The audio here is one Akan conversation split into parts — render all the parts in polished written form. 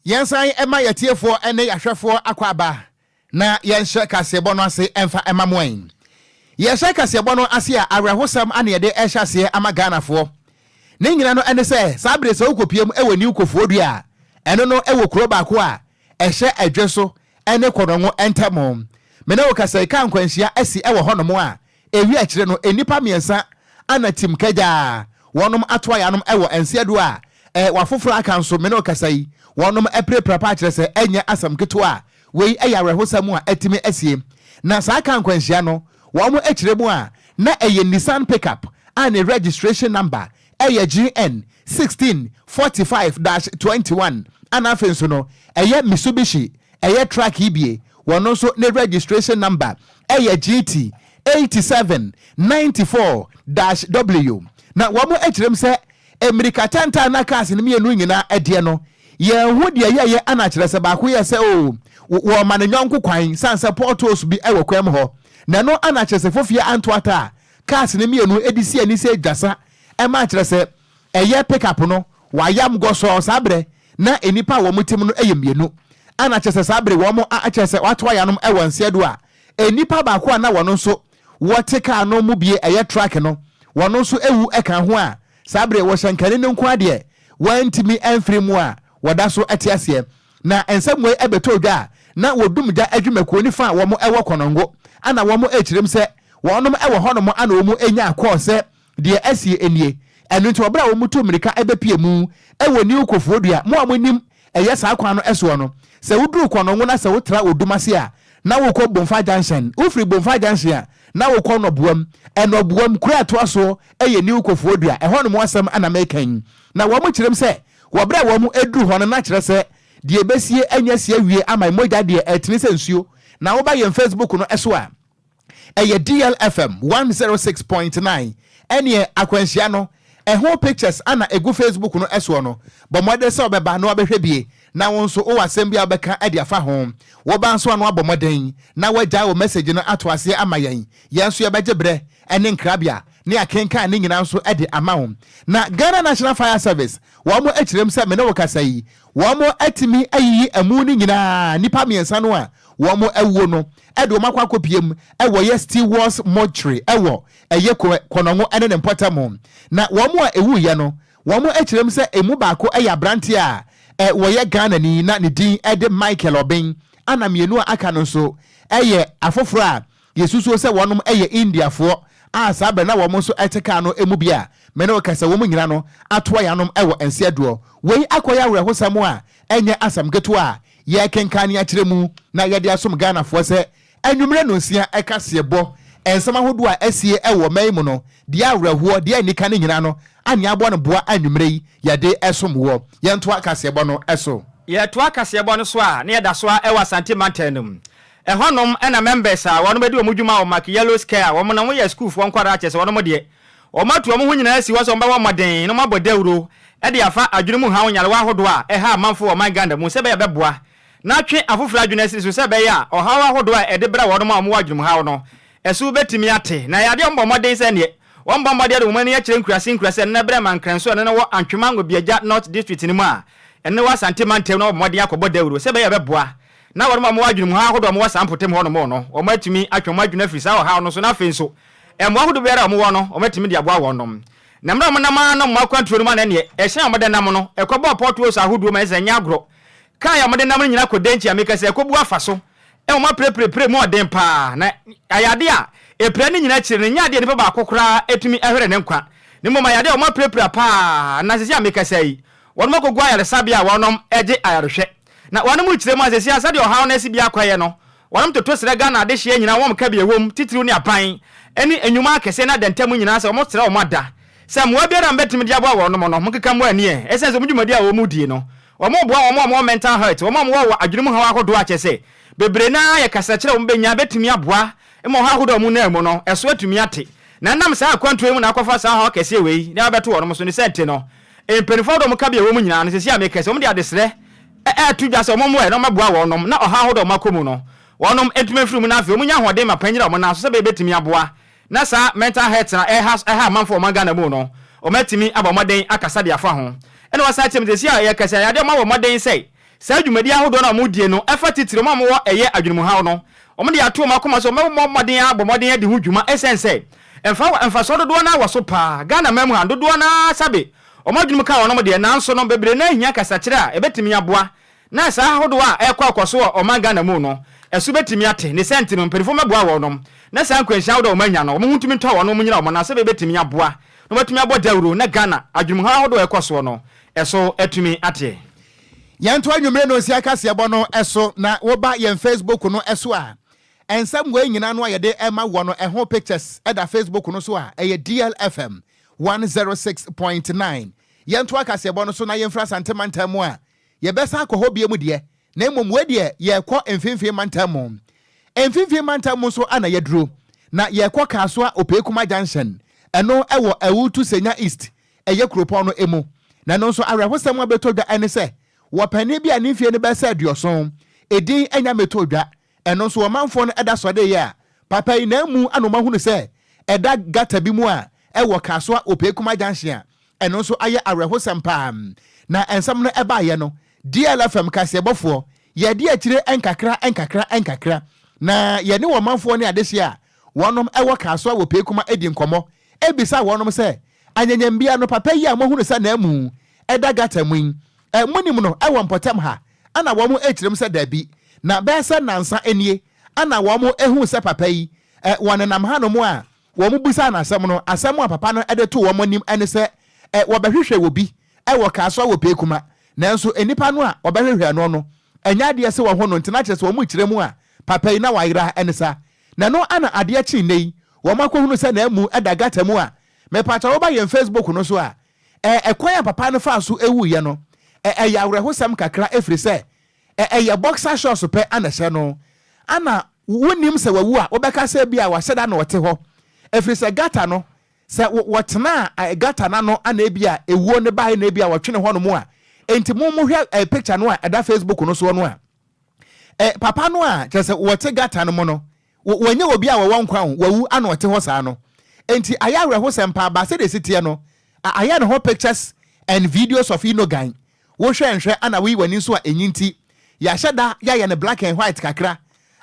Yɛnsan ɛma yɛtiefoɔ ne yɛahwɛfoɔ akɔ aba na yɛnhyɛ kaseɛbɔ no ase ɛmfa ɛma mo ɛn. Yɛhyɛ kaseɛbɔ no ase a, awerɛhosɛm ane yɛde ɛhyɛ aseɛ ama Ghanafoɔ. Ne nyina no ɛne sɛ saa bere sɛ wokɔpiem ɛwɔ New Kofoɔdua a, ɛno no ɛwɔ kuro baako a ɛhyɛ Ɛdwe so ɛne Kɔnɔngo ɛntɛm. Mene wo kasa yi, kaa nkwanhyia asi ɛwɔ hɔnom a ɛwi akyire no nnipa 3 ana tim kagyaa wɔnom ato ayanom ɛwɔ nseɛdo a wafoforɔ aka nso. Mene wo kasa yi, wɔnom apirapira pa akyerɛ sɛ ɛnyɛ asɛm ketewa a wei ɛyɛ awerɛhosɛm a atumi asie. Na saa kaa nkwanhyia no, wɔn akyerɛ mu a, na ɛyɛ Nissan pickup a ne registration number ɛyɛ GN 1645-21, ana afei nso no ɛyɛ Mitsubishi ɛyɛ truck yi bie, wɔn nso ne registration number ɛyɛ GT 8794-W. Na wɔn akyerɛ mu sɛ mmirika tantan na cars no mmienu nyinaa ɛdeɛ no, yɛn ho deɛ yɛyɛ ana kyerɛ sɛ baako yɛ sɛ o wɔma ne nyɔnko kwan san sɛ potholes bi ɛwɔ kwan mu hɔ, na ɛno ana kyerɛ sɛ fofie anto ata a cars no mmienu edi si ani sɛ dwasa ɛma kyerɛ sɛ ɛyɛ pickup no wayam gɔsɔɔ. Saa berɛ na nnipa a wɔn tim no yɛ mmienu, ana kyerɛ sɛ saa bere wɔn akyerɛ sɛ wato ayanom ɛwɔ nseɛ do a, nnipa baako a na wɔn nso wɔte kaa no mu bie, ɛyɛ truck no, wɔn nso ewu ɛka ho a saa bere wɔhyɛ nkani no nko adeɛ wɔntumi ɛmfiri mu a wɔda so ɛte aseɛ. Na nsɛm wei ɛbɛtɔ dwa a, na wɔdum gya adwumakuo nifa a wɔn ɛwɔ Kɔnɔngo ana wɔn ɛkyerɛm sɛ wɔnom ɛwɔ hɔnom ana wɔn anya akɔɔ sɛ deɛ asie nie. Ɛno nti ɔbrɛ a wɔn tu mmirika ɛbɛpie mu ɛwɔ New Kofoɔdua mo a mo nim ɛyɛ saa kwan no ɛsoɔ no, sɛ woduru Kɔnɔngo na sɛ wotra Odum ase a na wokɔ Bomfa Junction, wofiri Bomfa Junction a na wokɔ Nɔboam, ɛnɔboam kura ɛtoa soɔ ɛyɛ New Kofoɔdua. Ɛhɔ nom asɛm ana mɛka na wɔn kyerɛm sɛ wɔbrɛ a wɔn aduru hɔ no, na kyerɛ sɛ deɛ ɛbɛsie anya sie awie ama mogya deɛ ɛtene sɛ nsuo. Na woba yɛn Facebook no ɛso a, ɛyɛ DLFM 106.9, ɛneɛ akwanhyia no ɛho pictures ana egu Facebook no ɛsoɔ no. Bɔ mmɔden sɛ ɔbɛba na wabɛhwɛ bie, na wo nso wowɔ asɛm bi a wobɛka ɛde afa ho. Woba nso ano abɔ mmɔden na wagya wo message no ato aseɛ ama yɛn. Yɛn nso yɛbɛgye berɛ ɛne nkrabea ne akenkan ne nyinaa nso ɛde ama wo. Na Ghana National Fire Service wɔn mo akyerɛm sɛ mene wo kasa yi, wɔn mo atumi ayiyi amu no nyinaa, nipa 3 no a wɔn mo awuo no, ɛde wɔn akɔ akɔpie mu ɛwɔ yɛ Stewards Mortuary ɛwɔ ɛyɛ Kɔnɔngo ɛne ne mpɔtam. Na wɔn a ɛwuiɛ no, wɔn akyerɛm sɛ emu baako ɛyɛ aberanteɛ a wɔyɛ Ghana ni na ne din ɛde Michael Ɔbɛn, ana mmienu a aka no nso ɛyɛ afoforɔ a yɛsusuo sɛ wɔnom ɛyɛ Indiafoɔ a saa bɛrɛ na wɔn nso ɛte kaa no emu bi a mene wo kasa wɔn nyina no atoa yanom ɛwɔ nseɛdoɔ. Wei akɔyɛ awerɛhosɛm a ɛnyɛ asɛm ketewa a yɛkenkan ne akyerɛ mu na yɛde asom Ghanafoɔ sɛ anwummerɛ no 6 ɛka seɛbɔ nsɛm ahodoɔ a asie ɛwɔ man mu no, deɛ awerɛhoɔ deɛ anika no nyinaa no ane aboa no boa anwummerɛ yi yɛde ɛsom wɔ. Yɛntoa kaseɛbɔ no ɛso. Yɛtoa kaseɛbɔ no so a, ne yɛda so a ɛwɔ Asante mantam no mu. Ɛhɔnom ɛna members a wɔn bɛdi wɔn dwuma wɔ Mark Yellows Care a wɔn na wɔyɛ sukuufoɔ nkwadaa, kyerɛ sɛ wɔn deɛ wɔn atu wɔn ho nyinaa asi hɔ sɛ wɔn bɛwɔ mmɔden na wɔn abɔ dawuro ɛde afa adwene mu haw nyarewa ahodoɔ a ɛha amanfo wɔ ɔman Ghana mu, sɛ ɛbɛyɛ bɛboa na atwe afoforɔ adwene asiri so, sɛ ɛbɛyɛ a ɔhaw ahodoɔ a ɛde brɛ wɔn a wɔwɔ adwene mu haw no ɛso bɛtumi ate. Na ɛyɛ adeɛ a wɔbɔ mmɔden sɛ neɛ wɔn bɔ mmɔden de wɔn ani akyerɛ nkurase nkurase ɛno na brɛ Mankranso, ɛno na wɔ Antwema Ngobiagya North District no mu a ɛno wɔ Asante mantam, na wɔbɔ mmɔden akɔbɔ dawuro sɛ ɛbɛyɛ bɛboa na wɔn a wɔwɔ adwene mu haw ahodoɔ a wɔwɔ saa mpɔtam hɔ nom no, wɔn atumi atwe wɔn adwene afiri saa ɔhaw no so, na afei nso mmoa ahodoɔ biara a wɔwɔ no, wɔn atumi de aboa wɔn nom. Na mmerɛ a wɔnam ara na wɔn akwantuo no mu ana neɛ ɛhyɛn a wɔde nam no ɛkɔbɔɔ potholes ahodoɔ mu a ɛsɛ nyɛ agorɔ. Kaa a wɔde nam no nyinaa kɔ dɛnkyi a meka sɛ ɛkɔbu afa so ɛwɔ wɔn apirapirapira mu ɔden paa. Na ayɛ adeɛ a epira no nyinaa akyire no, nyɛ adeɛ a nipa baako koraa etumi ɛhwere ne nkwa, ne mmom ayɛ adeɛ a wɔn apirapira paa. Na sisi a meka sɛ yi, wɔn akɔgu ayaresabea a wɔnom gye ayarehwɛ. Na wɔn mu kyerɛ mu a, sisi a sɛdeɛ ɔhaw no asi bi akɔyɛ no, wɔnom toto srɛ Ghana adehyeɛ nyinaa, wɔn ka bi ɛwom titiriw ne aban ne nnwuma akɛseɛ ne adantam nyinaa sɛ wɔn srɛ wɔn ada sɛ mmoa biara a wɔbɛtumi de aboa wɔnom no, wɔnkeka mmoa ani ɛ, ɛsiane sɛ wɔn dwumadi a wɔn die no, wɔn boa wɔn a wɔwɔ mental health, wɔn a wɔwɔ wɔ adwene mu haw ahodoɔ a kyerɛ sɛ bebree no ara yɛ kasakyerɛ a wɔn bɛnya bɛtumi aboa ma ɔhaw ahodoɔ a wɔn nam mu no ɛso atumi ate. Na ɛnam saa akwantuo yi mu na akɔfa saa ɔhaw kɛseɛ wei na abɛto wɔnom so. Ne sɛ nti no, mpanimfoɔ ahodoɔ a wɔka bi a ɛwɔ mu nyinaa no, sɛsi a meka sɛ wɔn de adesrɛ ɛɛto dwa sɛ wɔn mmoa na wɔmɛboa wɔnom na ɔhaw ahodoɔ a wɔn akɔ mu no wɔnom ntumi mfiri mu, na afei wɔn nya ahoɔden ma panyin a wɔn nan so sɛ bɛyɛ bɛtumi aboa na saa mental health na ɛha ɛha amanfo wɔ ɔman Ghana mu no, wɔn atumi abɔ mmɔden akasa de afa ho. Ɛna wɔsan kyerɛ mu sɛsi a yɛkasa yadeɛ wɔn abɔ mmɔden sɛ Saa dwumadi ahodoɔ no a wɔdie no ɛfa titire wɔn a wɔwɔ ɛyɛ adwenemuhaw no, wɔde ato wɔn akoma so wɔbɛbɔ mmɔden abɔ mmɔden adi ho dwuma ɛsiane sɛ mfa mfasoɔ dodoɔ no ara wɔ so paa. Ghana man mu ha dodoɔ no ara sɛbe wɔn adwene mu ka wɔnom deɛ nanso no bebree no ara hia kasakyerɛ a ɛbɛtumi aboa na saa ahodoɔ a ɛrekɔ akɔ so wɔ ɔman Ghana mu no ɛso bɛtumi ate. Ne saa nti no mpaninfoɔ mmɛboa wɔnom na saa nkwanhyia ahodoɔ a wɔn anya no wɔn ho ntumi ntɔ wɔn na wɔn nyina wɔn nan sɛbe ɛbɛtumi aboa na wɔatumi abɔ dawuro na Ghana adwenemuhaw ahodoɔ a ɛrekɔ soɔ no ɛso atumi ate. Yɛnto anwummere nnɔnsia kaseɛbɔ no so na woba yɛn Facebook no so a, nsɛm wei nyinaa no a yɛde rema woɔ no, ɛho pictures da Facebook no so a ɛyɛ DLFM 106.9. Yɛntoa kaseɛbɔ no so na yɛmfiri Asante mantam mu a yɛbɛsan akɔ hɔ bio mu deɛ, na mmom wei deɛ yɛrekɔ Mfimfini mantam mu. Mfimfini mantam mu nso na yɛaduro, na yɛrekɔ Kasoa Opeikuma Junction, ɛno wɔ Awutu Senya East ɛyɛ kuropɔn no mu. Na ɛno nso awerɛhosɛm a ɛbɛtɔ dwa ne sɛ, wɔ panin bi a ne mfeɛ no bɛyɛ sɛ aduɔson, edin anya mmɛtɔɔ dwa. Ɛno nso ɔmanfoɔ no da sɔreeɛ a, papa yi n'amu na wɔahunu sɛ ɛda gutter bi mu a ɛwɔ Kasoa Opeikuma Junction a ɛno nso ayɛ awerɛhosɛm paa. Na nsɛm no baeɛ no, DLFM kaseɛbɔfoɔ, yɛadi akyire nkakra nkakra nkakra, na yɛne ɔmanfoɔ ne adehyeɛ a wɔnom wɔ Kasoa wɔ Opeikuma di nkɔmmɔ bisaa wɔnom sɛ, Anyanyambia no papa yi a moahunu sɛ n'amu da gutter mu yi, monim no wɔ mpɔtam ha? Ɛna wɔn kyerɛ mu sɛ dabi, na bɛyɛ sɛ nnansa nie na wɔn huu sɛ papa yi, wɔnenam hanom a wɔn bisaa no asɛm no, asɛm a papa no de too wɔn anim ne sɛ wɔbɛhwehwɛ obi wɔ Kasoa wɔ Peekuma, nanso nnipa no a wɔbɛhwehwɛɛ no no, ɛnyɛ adeɛ sɛ wɔhu no nti na kyerɛ sɛ wɔn kyerɛ mu a papa yi na wayera ne sa. Na ɛno na adeɛ kyee nnɛ yi wɔn akɔhunu sɛ n'amu da gutter mu a Mepakyɛw woba yɛn Facebook no so a, ɛ, ɛkwan a papa no faa so wuiɛ no, ɛ, ɛyɛ awerɛhosɛm kakra ɛfiri sɛ, ɛ, ɛyɛ boxer shorts pɛ na ɛhyɛ no. Ana wonnim sɛ wawu a, wobɛka sɛ ebia wahyɛ da na ɔte hɔ. Ɛfiri sɛ gutter no, sɛ wɔ, wɔtenaa ɛ, gutter no ano ana ebia ewuo no baeɛ na ebia wɔtwene hɔnom a, enti mo, mohwɛ ɛ, picture no a ɛda Facebook no soɔ no a, ɛ, papa no a kyerɛ sɛ wɔte gutter no mu no, Wɔnyɛ obi a wɔwɔ nkwa o, wawu ana ɔte hɔ saa no. Enti ayɛ awerɛhosɛm paa but sɛdeɛ ɛsi teɛ no, ayɛ ne ho pictures and videos of Inogan. Wohwɛ nhwɛ ana woyi w'ani nso a ɛnyi nti, yɛahyɛ da yɛayɛ no black and white kakra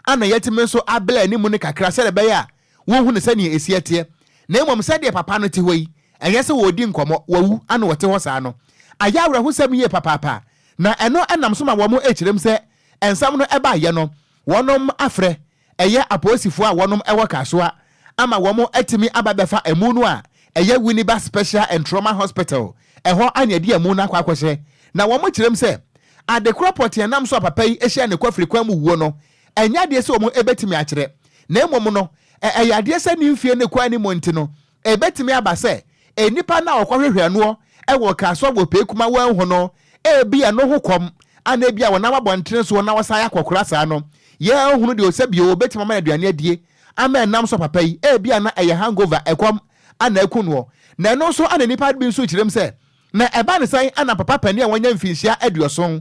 ana yɛatumi nso a blur anim no kakra sɛdeɛ ɛbɛyɛ a wonhu no sɛdeɛ ɛsi ɛteɛ. Na mmom sɛdeɛ papa no te hɔ yi, ɛnyɛ sɛ wɔredi nkɔmmɔ, wawu ana ɔte hɔ saa no. Ayɛ awerɛhosɛm yie papaapa na ɛno nam so ma wɔn kyerɛm sɛ nsɛm no baeɛ no, Wɔnom afrɛ ɛyɛ apolisifoɔ a wɔnom wɔ Kasoa ama wɔn atumi aba bɛfa amu no a ɛyɛ Winneba Special and Trauma Hospital, ɛhɔ ana yɛde amu no akɔ akɔhyɛ. Na wɔn kyerɛm sɛ ade korɔ pɔtee a ɛnam so a papa yi hyɛɛ ne kwafiri kwan mu wuo no ɛnyɛ adeɛ sɛ wɔn bɛtumi akyerɛ na mmom no ɛyɛ adeɛ sɛ ne mfie ne kɔ anim nti no Ebetumi aba sɛ nnipa no a wɔkɔhwehwɛɛ noɔ wɔ Kasoa wɔ Peekuma wɔanhu no, ebia no ho kɔm, anaa ebia wɔnam abɔntene soɔ na wɔsan yɛ akɔkora saa no, yɛanhunu deɛ ɔsɛ bio, wɔbɛtumi ama no aduane adie ama ɛnam so papa yi, ebia na ɛyɛ hangover, ɛkɔm, ana aku noɔ. Na ɛno nso ana nnipa bi nso kyerɛm sɛ, na ɛba no sɛn ana papa panin a wanya mfinhyia aduɔson,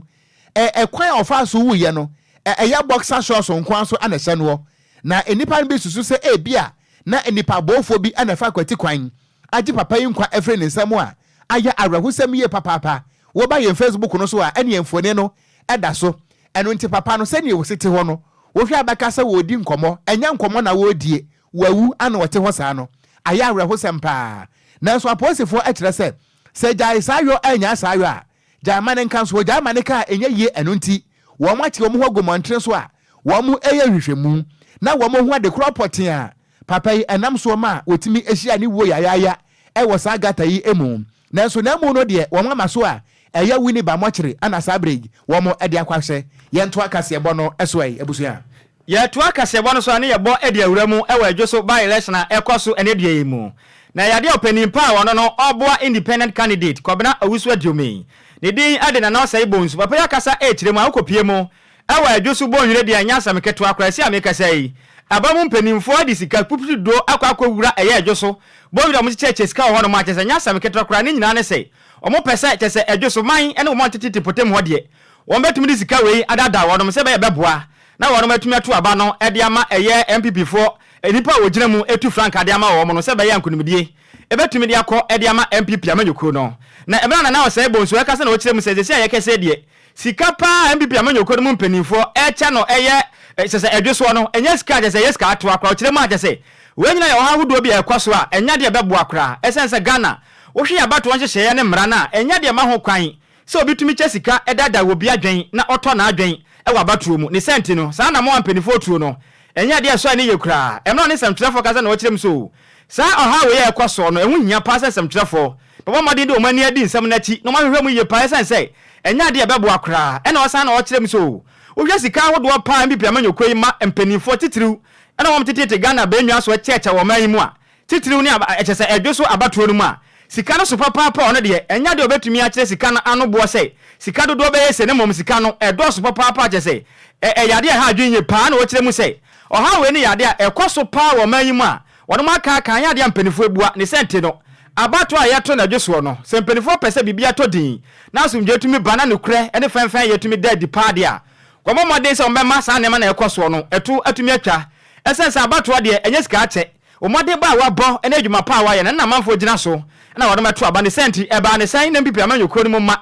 ɛ, ɛkwan a ɔfaa so wuiɛ no, ɛ, ɛyɛ boxer shorts nko ara so ana ɛhyɛ noɔ. Na nnipa no bi susu sɛ ebia na nnipa abɔfoɔ bi na ɛfa kwati kwan agye papa yi nkwa afiri ne nsam a ayɛ awerɛhosɛm yie papaapa. Woba yɛn Facebook no so a ɛneɛ mfoni no da so. Ɛno nti papa no sɛdeɛ ɔsi te hɔ no wohwɛ a bɛka sɛ wɔredi nkɔmmɔ, ɛnyɛ nkɔmmɔ na wɔredie, wawu ana ɔte hɔ saa no. Ayɛ awerɛhosɛm paa. Nanso apolisifoɔ kyerɛ sɛ, sɛ gyae saa yɔ annyae saa yɔ a, Gyae ma no nka nso, wɔgyae ma no ka a ɛnyɛ yie ɛno nti wɔn ate wɔn ho agu mmɔntene so a wɔn reyɛ nhwehwɛmu na wɔn ahu ade korɔ pɔtee a papa yi nam soɔ ma wɔtumi hyia ne wuo yayaaya wɔ saa gata yi mu. Nanso n'amu no deɛ wɔn ama so a ɛyɛ Winneba mɔkyere na saa berɛ yi wɔn de akɔ ahyɛ. Yɛntoa kaseɛbɔ no so ɛ abusua. Yɛtoa kaseɛbɔ no so a ne yɛbɔ de awura mu wɔ Adwo so by-election a ɛkɔ so ɛnnɛ dua yi mu. Na ɛyɛ adeɛ a ɔpanin pa a ɔno no ɔreboa independent candidate Kɔbena Owusu Aduomi. Ne din de Nana Osei Bonsu. Papa yi akasa rekyerɛ mu a wokɔpue mu wɔ Adwo so Bonwire deɛ ɛnyɛ asɛm ketewa koraa. Ɛsi a merekasa yi, aba mu mpanimfoɔ de sika puputudo akɔ akɔwura ɛyɛ Adwo so Bonwire a wɔkyekyɛkyɛ sika wɔ hɔnom a kyerɛ sɛ ɛnyɛ asɛm ketewa koraa. Ne nyinaa ne sɛ wɔpɛ sɛ kyerɛ sɛ Adwo so man ne wɔn a wɔtete mpɔtam hɔ deɛ wɔbɛtumi de sika wei adaadaa wɔnom sɛ ɛbɛyɛ bɛboa na wɔnom atumi ato aba no de ama ɛyɛ NPP foɔ nnipa a wɔgyina mu tu frankaa de ama wɔn no sɛ ɛbɛyɛ a nkunimdie ɛbɛtumi de akɔ de ama NPP amanyɔkuo no. Na ɛberɛ a Nana Osei Bonsu ɛkasa na ɔkyerɛ mu sɛ seesei a yɛkɛsɛ deɛ Sika paa a NPP amanyɔkuo no mu mpaninfoɔ ɛrekyɛ no ɛyɛ kyɛ sɛ ɛdwe soɔ no, ɛnyɛ sika a kyɛ sɛ ɛyɛ sika atoa koraa. Ɔkyerɛ mu a kyɛ sɛ wei nyinaa yɛ ɔhaw ahodoɔ bi a ɛrekɔ so a ɛnyɛ adeɛ a ɛbɛboa koraa. Ɛsiane sɛ Ghana wohwɛ yɛn abatoɔ nhyehyɛeɛ ne mmara no a, ɛnyɛ adeɛ a ɛma ho kwan sɛ obi tumi kyɛ sika daadaa obi adwen na ɔtɔ n'adwen wɔ abatoɔ mu. Ne saa nti no, saa anammɔn a mpaninfoɔ tuo no, ɛnyɛ adeɛ a ɛsɔ ani yie koraa. Ɛmmerɛ a ɔne nsɛmtwerɛfoɔ kasa na ɔkyerɛ mu sɛ o, saa ɔhaw wei a ɛrekɔ soɔ no, ɛho hia paa sɛ nsɛmtwerɛfoɔ bɛbɔ mmɔden de wɔn ani adi nsɛm no akyi na wɔahwehwɛ mu yie paa ɛsiane sɛ ɛnyɛ adeɛ a ɛbɛboa koraa. Ɛna ɔsan na ɔkyerɛ mu sɛ o, wohwɛ sika ahodoɔ paa a NPP amanyɔkuo yi ma mpaninfoɔ titiriw ɛna wɔn teteete Ghana bɛnnwa so kyɛɛkyɛ wɔ ɔman yi mu a, titiriw ne aba, kyerɛ sɛ ɛdwo so abatoɔ no mu a, sika no so papaapa a ɔno deɛ, ɛnyɛ adeɛ a ɔbɛtumi akyerɛ sika no ano boɔ sɛ sika dodoɔ bɛyɛ sei na mmom sika no ɛdɔɔso papaapa kyerɛ sɛ ɛ, ɛyɛ adeɛ a ɛha adwene yie paa na ɔkyerɛ mu sɛ ɔhaw wei no yɛ adeɛ a ɛkɔ so paa wɔ ɔman yi mu a wɔnom akaaka anyɛ adeɛ a mpaninfoɔ abua ne sɛ nti no abatoɔ a yɛto no ɛdwo soɔ no sɛ mpaninfoɔ pɛ sɛ biribi atɔ din na asomdwoeɛ tumi ba na nokorɛ ne fɛnfɛnyɛ tumi da adi paa deɛ a wɔmmɔ mmɔden sɛ wɔbɛma saa nneɛma no a ɛkɔ soɔ no ɛto atumi atwa ɛsiane sɛ abatoɔ deɛ ɛnyɛ sika akyɛ Wo mmɔdenbɔ a woabɔ ne adwuma pa a woayɛ no, ɛno na amanfoɔ gyina so na wɔde bɛto aba. Ne saa nti, ɛbaa ne sɛn na NPP amanyɔkuo no mu mma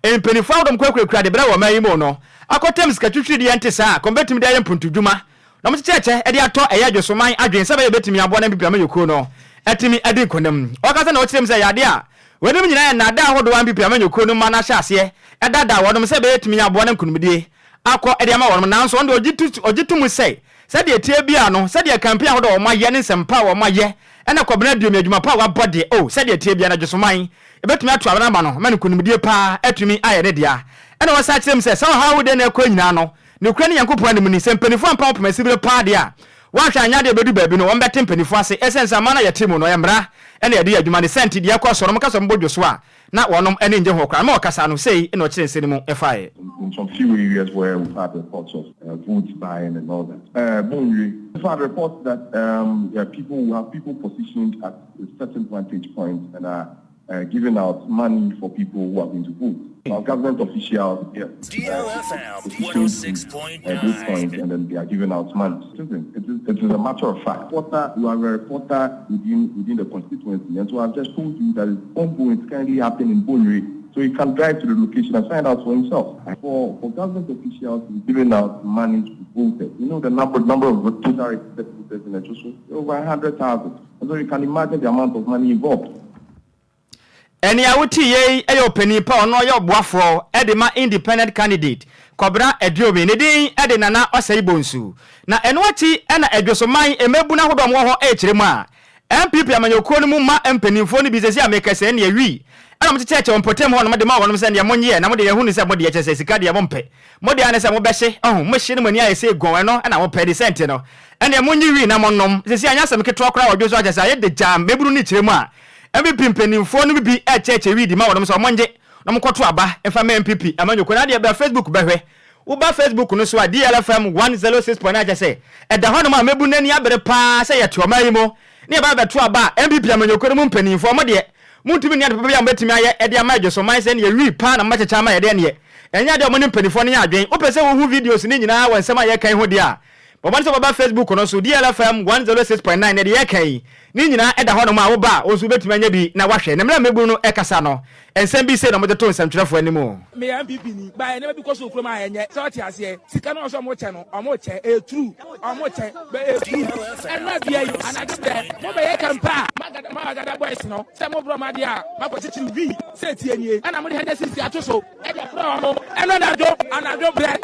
mpanimfoɔ ahodoɔ wɔkurakura de berɛ wɔ ɔman yi mu no akɔtam sika twitwirideɛ nte saa a wɔbɛtumi de ayɛ mpuntudwuma na wɔkyekyɛ kyɛ de atɔ ɛyɛ adwosoman adwene sɛ ɛbɛyɛ bɛtumi aboa na NPP amanyɔkuo no atumi adi nkonim. Ɔkasa na ɔkyerɛ mu sɛ ɛyɛ adeɛ a weinom nyinaa yɛ nnaadaa ahodoɔ a NPP amanyɔkuo no mma no ahyɛ aseɛ daadaa wɔnom sɛ ɛbɛyɛ atumi aboa na nkonimdie akɔ de ama wɔnom nanso ɔno deɛ ɔgye to mu sɛ Sɛdeɛ ɛteɛ biara no, sɛdeɛ campaign ahodoɔ a wɔayɛ ne nsɛm pa a wɔayɛ ɛna Kwabena Aduomi adwuma pa a wabɔ deɛ, oh, sɛdeɛ ɛteɛ biara no, Adwosoman bɛtumi ato abena ama no ma no nkunimdie pa ara atumi ayɛ ne dea. Ɛna wɔsan kyerɛ mu sɛ, saa ɔhaw ahodoɔ na ɛrekɔ yi nyinaa no, nokorɛ ne Nyankopɔn anim ni, sɛ mpaninfoɔ ampa wɔn poma sibire pa ara deɛ a, wɔanhwɛ anyɛ adeɛ a ɛbɛdu baabi no, wɔbɛte mpaninfoɔ ase. Ɛsiane sɛ aman a yɛte mu no, ɛyɛ mmara na yɛde yɛ adwuma, ne saa nti, deɛ ɛrekɔ soɔ no, wɔka sɛ wɔbɔ dwo so a, na wɔnom ani nnye ho koraa. Ma ɔkasa no, sei na ɔkyerɛ nsɛm no mu faeɛ. In some few areas where we've had reports of uh, vote buying and all that. Uh, We've had reports that um, there are people who have people positioned at certain vantage points and are uh, giving out money for people who are going to vote. Our government officials yes, uh, positioned to uh, those points and then they are giving out money. It is, it is a matter of fact. Reporter, you are a reporter within, within the constituency. And so I've just told you that it's ongoing, it's currently happening in Bonwire. So he can drive to the location and find out for himself. For, for government officials to be giving out money to voters, you know the number, number of total registered voters in Ejoso, over 100,000. And so you can imagine the amount of money involved. Ɛnne a wote yei yɛ ɔpanin pa a ɔno ɔyɛ ɔboafoɔ de ma Independent candidate Kɔbena Aduomi. Ne din de Nana Osei Bonsu. Na ɛno akyi na Adwosoman mmabunu ahodoɔ a wɔwɔ hɔ rekyerɛ mu a NPP amanyɔkuo no mu mma mpaninfoɔ no bi seesei a mekasa yi nneɛ wii na wɔkyekyɛkyɛ wɔ mpɔtam hɔ nom de ma wɔnom sɛ nneɛ monyeɛ na modeɛ yɛhunu sɛ modeɛ kyerɛ sɛ sika deɛ mompɛ modeɛ ara ne sɛ mobɛhye ɔho mohye no moani ayɛ sɛ gɔn ɛno na mopɛ de sɛ nti no ɛnneɛ monye wii na monnom seesei anyɛ asɛm ketewa koraa wɔ dwo so akyɛ sɛ ayɛ degyaa mmabunu no kyerɛ mu a NPP mpaninfoɔ no bi rekyɛkyɛ wii de ma wɔnom sɛ wɔngye na wɔnkɔto aba mfa ma NPP amanyɔkuo no adeɛ bra Facebook bɛhwɛ Woba Facebook no so a, DLFM 106.9 kyerɛ sɛ ɛda hɔnom a mɛbu n'ani abere paa sɛ yɛte ɔman yi mu na yɛba abɛto aba a NPP amanyɔkuo no mu mpanimfoɔ mo deɛ montumi nni ade papa bi a mobɛtumi ayɛ de ama Adwosoman sɛ ɛneɛ wii paa na mobɛkyekyɛ ama yɛ deɛ ɛneɛ ɛnyɛ adeɛ a mo ne mpanimfoɔ no nyɛ adwen. Wopɛ sɛ wohu videos no nyinaa wɔ nsɛm a yɛreka yi ho deɛ a, Bɔ mmɔden sɛ wobɛba Facebook no so, DLFM 106.9, na deɛ yɛreka yi, ne nyinaa da hɔnom a woba a, wo nso wobɛtumi anya bi na woahwɛ. Na mmerɛ a mmabunu no rekasa no, nsɛm bi sei na wɔde too nsɛmtwerɛfoɔ anim. Meyɛ NPP ni but nneɛma bi kɔ so wɔ kurom a ɛnyɛ sɛ ɔte aseɛ sika no ɔsɛ ɔmo kyɛ no ɔmo kyɛ ɛyɛ true ɔmo kyɛ but ɛyɛ true ɛnna bia yi anadwo brɛ mo bɛyɛ kampa a magada magada boys no sɛ mo brɔ mo adeɛ a makɔ kyekyere wii sɛ tie nie ɛna mo de hundred sixty ato so Ɛno anadwo, anadwo brɛ,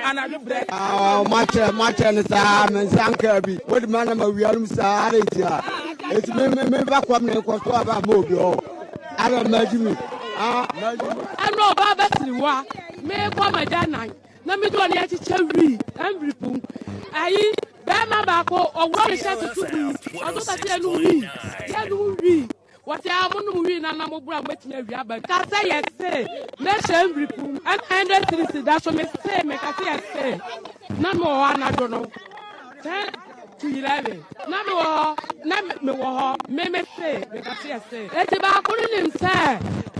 anadwo brɛ. Makyɛ makyɛ no saa me nsa nkaa bi wode ma na mawia nom saa adɛn nti a ɛti me me me ba kɔm ne nkɔ so aba ma obi hɔ adɛ magye mi ɛno ɔbaa bɛsiri hɔ a mekɔ magya nan na mede ɔne akyekyɛ wii ɛmviri pum ayi bɛrima baako ɔworɔ ne hyɛ tutu gui ɔso bɛsɛ yɛnom wii yɛnom wii Wɔse aa mo nom wii na na mo bra mobɛtumi awia aba Ka sɛ yɛ se mɛ hyɛ nwiri pum ɛna ɛndɛ sirisi da so me se me ka sɛ yɛ se na me wɔ hɔ anadwo no 10 to 11 na me wɔ hɔ na me wɔ hɔ me me se me ka sɛ yɛ se eti baako no nim sɛ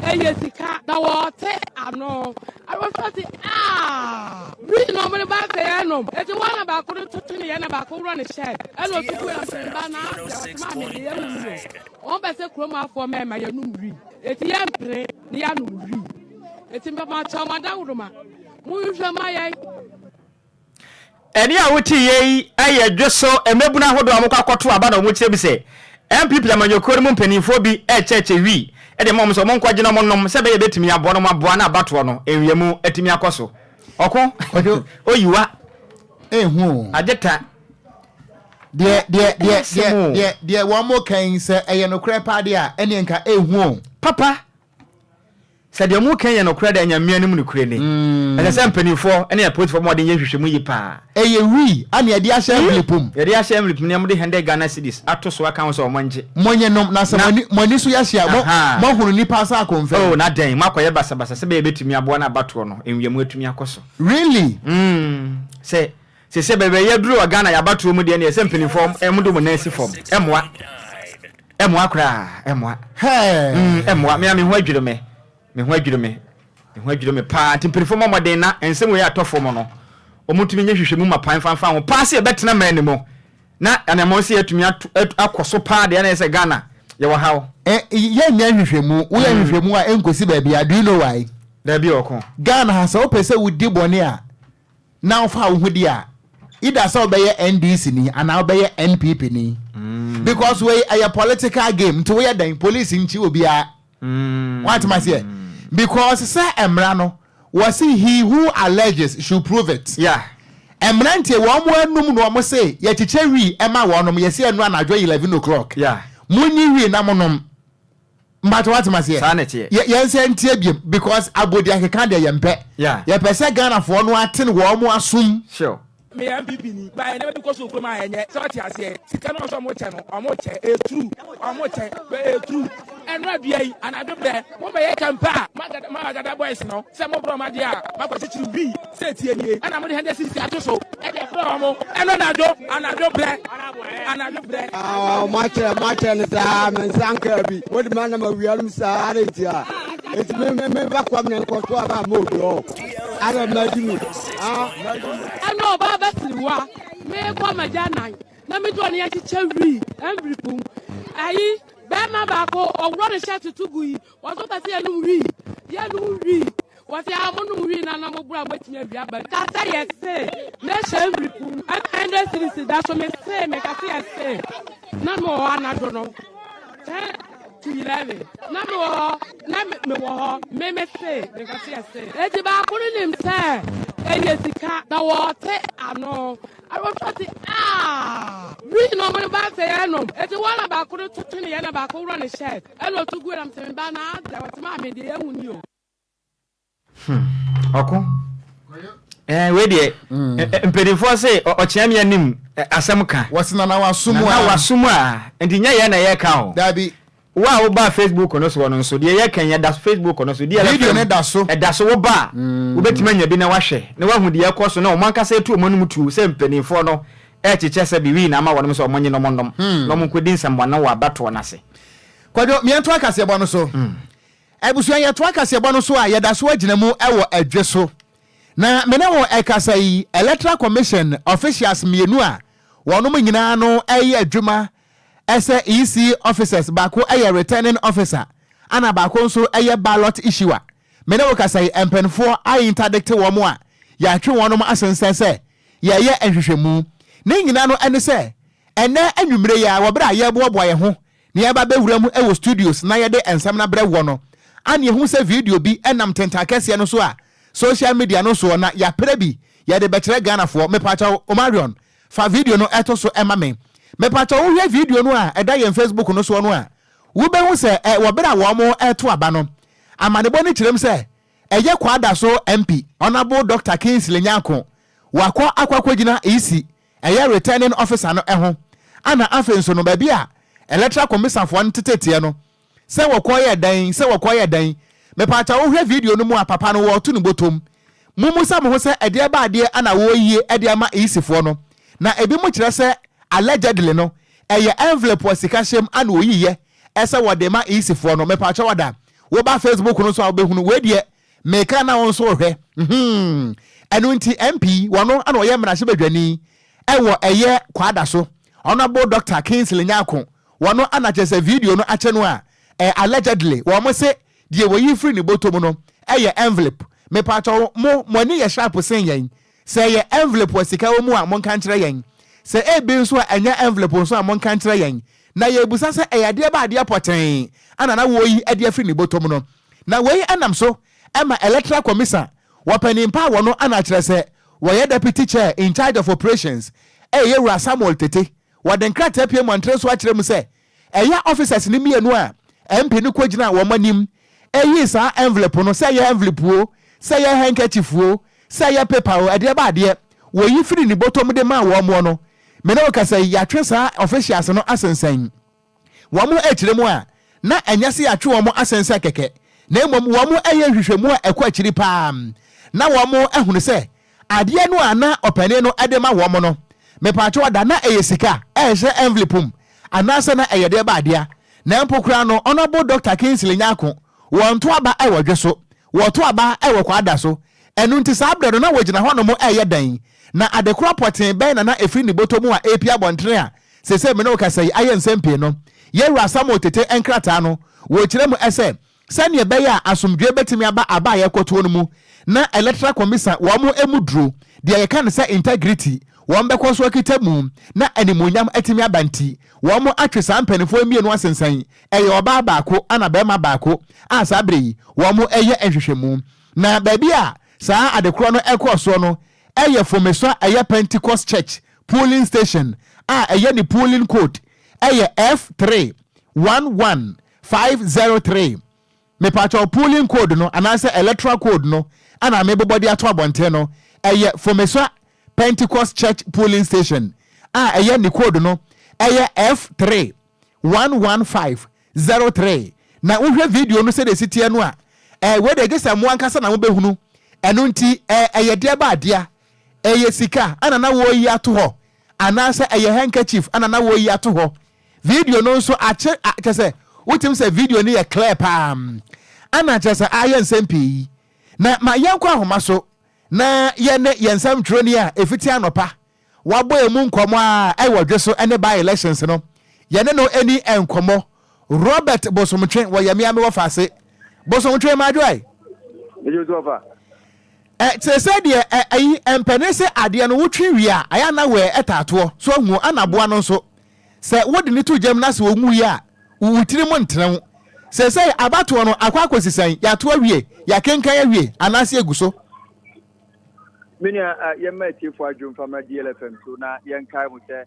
ɛyɛ sika na wɔte ano awɔfɛ se aa wii na ɔmo de ba sɛ yɛ nom eti wɔn na baako no toto ne yɛ na baako wura ne hyɛ ɛna otuku yɛ sɛ mba na asɛ ɔtuma mi de yɛ mu yɛ. Wɔn pɛ sɛ kurom afoɔ mɛɛma yɛ nom wii eti yɛ mpene ne yɛ anom wii eti mpɛ ma kyɛw ma dawuruma. Monhwehwɛ mma yɛn. Ɛnne a woteeɛ yi yɛ dwo so mmabunu ahodoɔ a wɔkɔ akɔto aba na wɔkyerɛ bi sɛ NPP amanyɔkuo no mu mpanimfoɔ bi rekyɛkyɛ wii de ma wɔn sɛ wɔnkɔgye na wɔnnom sɛ ɛbɛyɛ ɛbɛtumi aboa na wɔaboa na abatoɔ no nwiamu atumi akɔ so. Ɔko, Kwadwo, oyiwa, ehu o. agye ta. Deɛ deɛ Ɛyɛ deɛ asɛm deɛ o. deɛ deɛ wɔn mo kan sɛ ɛyɛ nokorɛ paa deɛ a ɛneɛ nka ehu o. Papa. Sɛ deɛ wɔka yi yɛ nokorɛ de a, Nyame anim nokorɛ ni. Ɛsɛ sɛ mpaninfoɔ ne apolisifoɔ bɔ mmɔden yɛ nhwehwɛmu yie paa. Ɛyɛ wii a na yɛde ahyɛ envelope mu. Yɛde ahyɛ envelope mu na wɔde hundred Ghana cedis ato so aka ho sɛ wɔn ngye. Monye nom, na sɛ Na. mo ani so yɛ hye a, mo, Ahaa. moahunu nnipa sɛ akomfɛm. Oh, na dɛn, moakɔyɛ basabasa sɛ ɛbɛyɛ yɛbɛtumi aboa na abatoɔ no nwiamu atumi akɔ so. Really? Mm, sɛ, seesei baabi a yɛaduru wɔ Ghana yɛn abatoɔ mu deɛ, ɛnneɛ sɛ mpaninfoɔ wɔde wɔn nan si fam. Ɛmmoa. Ɛmmoa koraa, ɛmmoa. Hɛɛ. Mm, ɛmmoa. Me a me ho adwiri me. Me ho adwiri me. Me ho adwiri me paa. Nti mpanyinfoɔ mmɔ mmɔden na nsɛm wei atɔ fam no, wɔntumi nyɛ nhwehwɛmu ma pan fanfa ho paa sɛ yɛbɛtena man no mu na anammɔn sɛ yɛatumi ato akɔ so paa deɛ na yɛ sɛ Ghana yɛwɔ haw. Ɛ, yɛnyɛ nhwehwɛmu. Woyɛ nhwehwɛmu a ɛnkɔsi baabiara. Do you know why? Daabi ɔko. Ghana ha sɛ wopɛ sɛ wodi bɔne a, na wofa wo ho di a, either sɛ wobɛyɛ NDC ni anaa wobɛyɛ NPP ni. Because wei ɛyɛ political game nti woyɛ dɛn police nkyi obiara. Wate ma seɛ? Because sɛ mmara no wɔse he who alleges should prove it. Yeah. Mmeranteɛ wɔn mo anum na wɔn se yɛkyekyɛ wii ɛma wɔnom yɛse ɛnu anadwo 11 o'clock. Yeah. Monyi wii na monom. Mpakyɛ wate maseɛ? Saa na ɛteɛ. Yɛ yɛn sɛ ntie biem because abodi akeka deɛ yɛn pɛ. Yeah. Yɛpɛ sɛ Ghanafoɔ no aten wɔn mo asom. Sure. Meyɛ NPP ni but nneɛma bi kɔ so wɔ kurom a ɛnyɛ sɛ ɔte aseɛ sika no ɔsɛ ɔmo kyɛ no ɔmo kyɛ ɛyɛ true ɔmo kyɛ but ɛyɛ true ɛno adua yi anadwo brɛ mo bɛyɛ kampa a mo agada boys no sɛ mo brɛ ɔmo adeɛ a mo akɔ kyekyere wii Sɛ tie nie ɛna mode 160 ato so ɛde frɛ wɔn ɛno anadwo anadwo brɛ anadwo brɛ. Ah, makyɛ makyɛ no saa me nsa nkaa bi wode ma nam awia nom saa ara nti a ɛti me me me ba kɔm ne nkɔto aba ma obi hɔ ara magye mi ah magye mi. Ɛna ɔbaa bɛsiriwa mekɔ magya nan na mede ɔne akyekyɛ wii ɛmbripum ayi bɛrima baako ɔworɔ ne hyɛ tutu gu yi wɔso pɛ sɛ yɛnom wii yɛnom wii Wɔse aa mo nom wii na na mo boro a mobɛtumi awia aba Ka sɛ yɛ se ne hyɛ mfiri pum ɛna hundred cedis da so me se me ka se yɛ se na me wɔ hɔ anadwo no 10 to 11 na me wɔ hɔ na me wɔ hɔ me me se me ka se yɛ se eti baako no nim sɛ ɛyɛ sika na wɔte ano awɔtɔ se aa wii na ɔmo ba sɛ yɛ nom eti wɔn na baako no to twene yɛ na baako worɔ ne shirt ɛna otu gu ɛna me se me ba na adɛ wɔte maa me deɛ yɛ hu ni o. Hmm. Ɔko. Eh, wei deɛ hmm. eh, eh, mpanimfoɔ se ɔkyea me anim eh, asɛm ka. Wɔsi nana wasom a. Nana wasom a. Nti nyɛ yɛn na yɛka o. Dabi. Wo a woba Facebook no soɔ no nso deɛ yɛka yɛ da Facebook no so. Deɛ Video no da so. Ɛda so woba a hmm. wobɛtumi anya bi na wahwɛ na wahu deɛ ɛkɔ so na wɔn ankasa etu wɔn anum tuo sɛ mpanimfoɔ no ɛkyekyɛ sɛ biwi na ama wɔn sɛ wɔn nye nom nom hmm. na wɔn nkɔdi nsɛmbɔne wɔ abatoɔ no ase. Kwadwo, mmiɛnto akaseɛbɔ no so. Abusua, yɛtoa kaseɛbɔ no so a, yɛda so agyina mu wɔ Adwe so. Na me ne wo rekasa yi, Electoral Commission officials mmienu a wɔnom nyinaa no reyɛ adwuma sɛ EC officers, baako yɛ returning officer, ɛna baako nso yɛ ballot issuer. Me ne wo kasa yi, mpaninfoɔ a interdicte wɔn a yɛatwe wɔnom asensɛn sɛ yɛreyɛ nhwehwɛmu. Ne nyinaa no ne sɛ, ɛnnɛ anwummere yi ara, wɔ berɛ a yɛreboaboa yɛn ho na yɛba bɛwura mu wɔ studios na yɛde nsɛm no abrɛ woɔ no, ana yɛhu sɛ video bi nam ntentan kɛseɛ no so a social media no soɔ na yɛapra bi yɛde bɛkyerɛ Ghanafoɔ. Mepakyɛw Omarion, fa video no to so ma me. Mepakyɛw wohwɛ video no a ɛda yɛn Facebook no soɔ no a, wobɛhu sɛ ɛ wɔ berɛ a wɔreto aba no, amanebɔ no kyerɛm sɛ ɛyɛ Kwadaso MP, Honourable Doctor Kingsley Nyarko, wakɔ akɔ akɔgyina EC ɛyɛ returning officer no ho ana afei nso no baabi a electoral commission foɔ no teteteɛ no sɛ wɔkɔ yɛ dɛn sɛ wɔkɔ yɛ dɛn mepaakyɛw wohwɛ video no mu a papa no wɔɔto no botom mummusa mo ho sɛ ɛdeɛ ba adeɛ ana wɔɔyie ɛde ama EC foɔ no na ebi mo kyerɛ sɛ allegedly no ɛyɛ envelope a sika hyɛm ana wɔyiyɛ ɛsɛ wɔde ma EC foɔ no mepaakyɛw ada woba Facebook no so a wobɛhunu wei deɛ Meka na wo nso wohwɛ hmm Ɛno nti MP wɔno na ɔyɛ mmarahyɛbadwani ɛwɔ ɛyɛ Kwadaso Honourable Doctor Kingsley Nyarko wɔno ana kyerɛ sɛ video no akyɛ no a eh, allegedly wɔn se deɛ wɔyi firi ne bɔtɔ mu no ɛyɛ envelope. Mepakyɛw mo, mo ani yɛ sharp sen yɛn. Sɛ ɛyɛ envelope a sika wɔ mu a, monka nkyerɛ yɛn. Sɛ ebi nso a ɛnyɛ envelope nso a, monka nkyerɛ yɛn. Na yɛrebisa sɛ ɛyɛ adeɛ ba adeɛ pɔtee ana na wɔreyi de afiri ne bɔtɔ mu no. Na wei nam so ma Electoral Commissa wɔ panin pa a wɔno ana kyerɛ sɛ wɔyɛ Deputy Chair in charge of Operations ɛyɛ Yɛwura Samuel Tete. Wɔde nkrataa pue mmɔntere so akyerɛ mu sɛ ɛyɛ officers no mmienu a MP no kɔgyinaa wɔn anim yii saa envelope no, sɛ ɛyɛ envelope o, sɛ ɛyɛ handkerchief o, sɛ ɛyɛ paper o, ɛdeɛ ba adeɛ, wɔyi firi ne bɔtɔ mu de maa wɔn no, me ne wo kasa yi, yɛatwe saa officials no asensɛn wɔn akyire mu a, na ɛnyɛ sɛ yɛatwe wɔn asensɛn kɛkɛ, na mmom wɔyɛ nhwehwɛmu a ɛkɔ akyiri paa, na wɔahunu sɛ Adeɛ no a na ɔpanin no de ma wɔn no, mepaakyɛw ada na ɛyɛ sika a ɛhyɛ envelope mu anaasɛ na ɛyɛ deɛ ba adea? Na mpo koraa no, Honourable Doctor Kingsley Nyarko, wɔnto aba wɔ dwe so, wɔto aba wɔ kwaada so. Ɛno nti saa berɛ no na wɔgyina hɔnom reyɛ dɛn? Na adekorɔ pɔtee bɛn na na ɛfiri ne bɔtɔ mu a ɛrepue abɔntene a seesei me ne wo kasa yi ayɛ nsɛm pii no? Yɛn Wura Samuel Tete nkrataa no, wɔkyerɛ mu sɛ Sɛnea ɛbɛyɛ a asomdwoe betumi aba aba a yɛrekɔtoɔ no mu na Electoral Commissa wɔn mu duro, deɛ yɛka no sɛ integrity, wɔn bɛkɔ so akita mu na animuonyam atumi aba nti, wɔn atwe saa mpanimfoɔ yi mmienu asensɛn, ɛyɛ ɔbaa baako ɛna barima baako a saa berɛ yi wɔn reyɛ nhwehwɛmu. Na baabi a saa adekorɔ no kɔɔ soɔ no yɛ Fomesua ɛyɛ Pentecost Church polling station a ɛyɛ ne polling code yɛ F311 503, Mepakyɛw polling code no anaasɛ electoral code no ana mebobɔ de ato abɔnten no, ɛyɛ Fomesua Pentecost Church polling station a ɛyɛ ne code no ɛyɛ F311503. Na wohwɛ video no sɛdeɛ ɛsi teɛ no a, ɛɛ wei deɛ gye sɛ mo ankasa na mobɛhunu. Ɛno nti ɛɛ ɛyɛ deɛ ba adea, ɛyɛ sika ana na wɔreyi ato hɔ anaasɛ ɛyɛ handkerchief ana na wɔreyi ato hɔ. Video no nso akye a kyerɛ sɛ wotumi sɛ video no yɛ clear paa ana kyerɛ sɛ ayɛ nsɛm pii yi. Na ma yɛnkɔ ahoma so na yɛne yɛn nsɛmtwerɛni a ɛfiti anɔpa wabɔ emu nkɔmmɔ a ɛwɔ dwe so ne by elections no yɛne no ani nkɔmmɔ. Robert Bosomtwe wɔ yɛmea me wɔfa ase. Bosomtwe madwoe. Ɛ te sɛ deɛ ɛ ayi mpɛne sɛ adeɛ no wotwe wie a ayɛ ana wɛ ɛtaatoɔ so ahu ana aboa no nso Sɛ wode no to gyam na sɛ ɔnwui a, wo wo tirim ntene wo. Seesei abatoɔ no akɔ akɔsi sɛn? Yɛato awie? Yɛakenkan awie? Anaasɛ ɛgu so? Me nua, yɛmma atiefoɔ adwo mfa mmra DLFM so na yɛnkae mo sɛ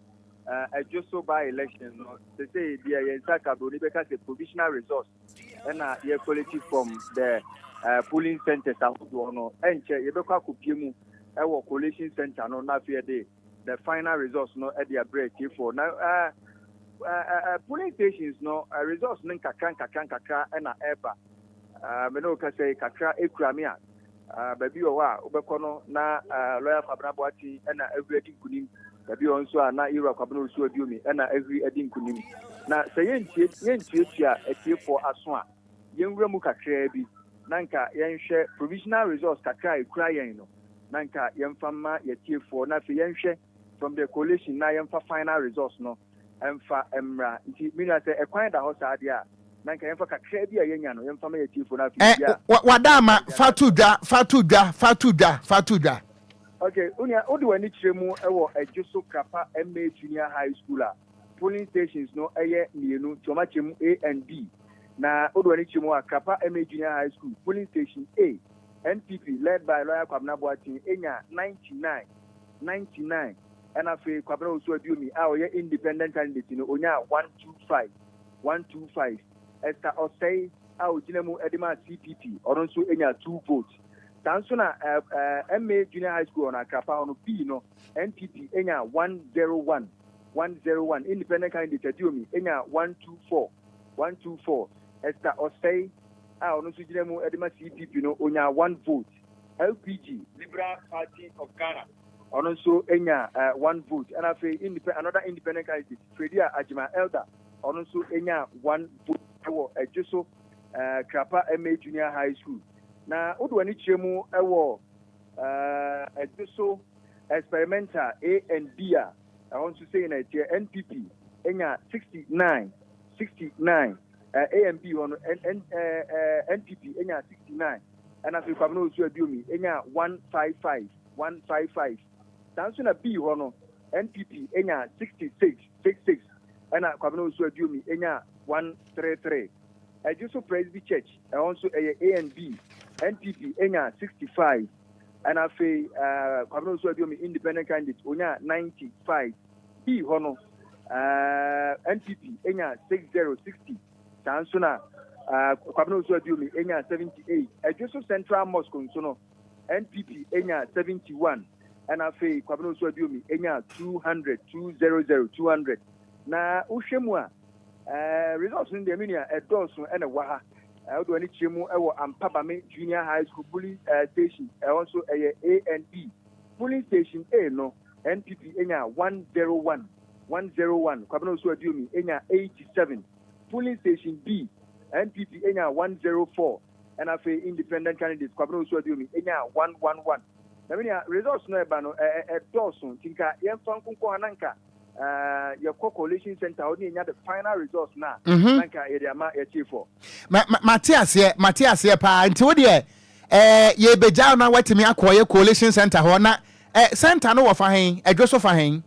ɛdwo so by election no sesei deɛ yɛn nsa ka broni bɛka sɛ provisional results ɛna yɛ collate from the polling centers ahodoɔ no ɛnkyɛ yɛbɛkɔ akɔpie mu ɛwɔ collation center no na afei yɛde the final results no de abrɛ atiefoɔ na uh, uh, uh, polling stations no uh, results no nkakra nkakra nkakra na ɛreba uh, me ne wo kasa yi kakra ekura me a uh, baabi wɔ hɔ a wobɛkɔ no na uh, lawyer Kwabena Boateng na ahuri adi nkunim baabi wɔ nso a na Yewura Kwabena Osu Aduomi na ahuri adi nkunim na sɛ yɛntie yɛntuatua atiefoɔ aso a yɛnwura mu kakraa bi na nka yɛnhwɛ provisional results kakra a ekura yɛn no na nka yɛmfa mma yɛtiefoɔ na afei yɛnhwɛ from the collation na yɛmfa final results no mfa mmra. Nti me nua sɛ ɛkwan da hɔ saa deɛ a, na nka yɛmfa kakra bi a yɛanya no yɛmfa ma yɛtiefoɔ na afei Ɛ yɛwie a wa wadaama fa to dwa fa to dwa fa to dwa fa to dwa. Okay, onua wode w'ani kyerɛ mu wɔ Adwoso Krapa MA Junior High School a, polling stations no yɛ mmienu nti wɔakyɛ mu A and B. Na wode w'ani kyerɛ mu a, Krapa MA Junior High School, polling station A, NPP led by Lawyer Kwabena Boateng nyaa 99, 99, ɛna afei Kwabena Owusu Aduomi a ɔyɛ independent candidate no onyaa 125, 125. Esther Osei a ogyina mu de maa CPP ɔno nso nyaa 2 votes. Saa nso na MA Junior High School ɔno Akrapa hɔ no B no NPP nyaa 101, 101, independent candidate Aduomi nyaa 124, 124. Esther Osei a ɔno nso gyina mu de ma CPP no, onyaa one vote. LPG, Liberal Party of Ghana, ɔno nso nyaa one vote. Ɛna afei independent, another independent candidate, Fredia Agyemang Elder, ɔno nso nyaa one vote wɔ Adwoso Krapa MA Junior High School. Na wode w'ani kyerɛ mu wɔ Adwoso Experimental A and B a, ɛhɔ nso sei na ɛteɛ, NPP nyaa 69, 69. A and B hɔ no, N, N, eh, NPP nya 69. Ɛna afei Kwabena Owusu Aduomi nyaa 155, 155. Saa nso na B hɔ no, NPP nyaa 66, 66, ɛna Kwabena Owusu Aduomi nyaa 133. Adwoso Presby Church, ɛhɔ nso ɛyɛ A and B, NPP nyaa 65, ɛna afei Kwabena Owusu Aduomi Independent candidate onyaa 95. B hɔ no, NPP nyaa 60, 60, saa nso na Kwabena Owusu Aduomi nyaa 78. Adwoso Central Mosque nso no, NPP nyaa 71, ɛna afei Kwabena Owusu Aduomi nyaa 200, 200, 200. Na wohwɛ mu a, results no deɛ me nua ɛdɔɔso ɛna ɛwɔ ha. Wode w'ani kyerɛ mu ɛwɔ Ampabame Junior High School polling station, ɛhɔ nso ɛyɛ A and B. Polling station A no, NPP nyaa 101, 101, Kwabena Owusu Aduomi nyaa 87. Polling station B, NPP nyaa 104, ɛna afei independent candidate Kwabena Owusu Aduomi nyaa 111. Na me nua, results no ɛba no ɛdɔɔso, nti nka yɛmfa nkonkɔ ha na nka yɛkɔ collation center hɔ ne yɛnya the final results no a, na nka yɛde ama yɛtiefoɔ. Mate aseɛ, mate aseɛ paa. Nti wo deɛ yɛbɛgya na watumi akɔyɛ collation center hɔ na center no wɔ fa hen, Adwo so fa hen?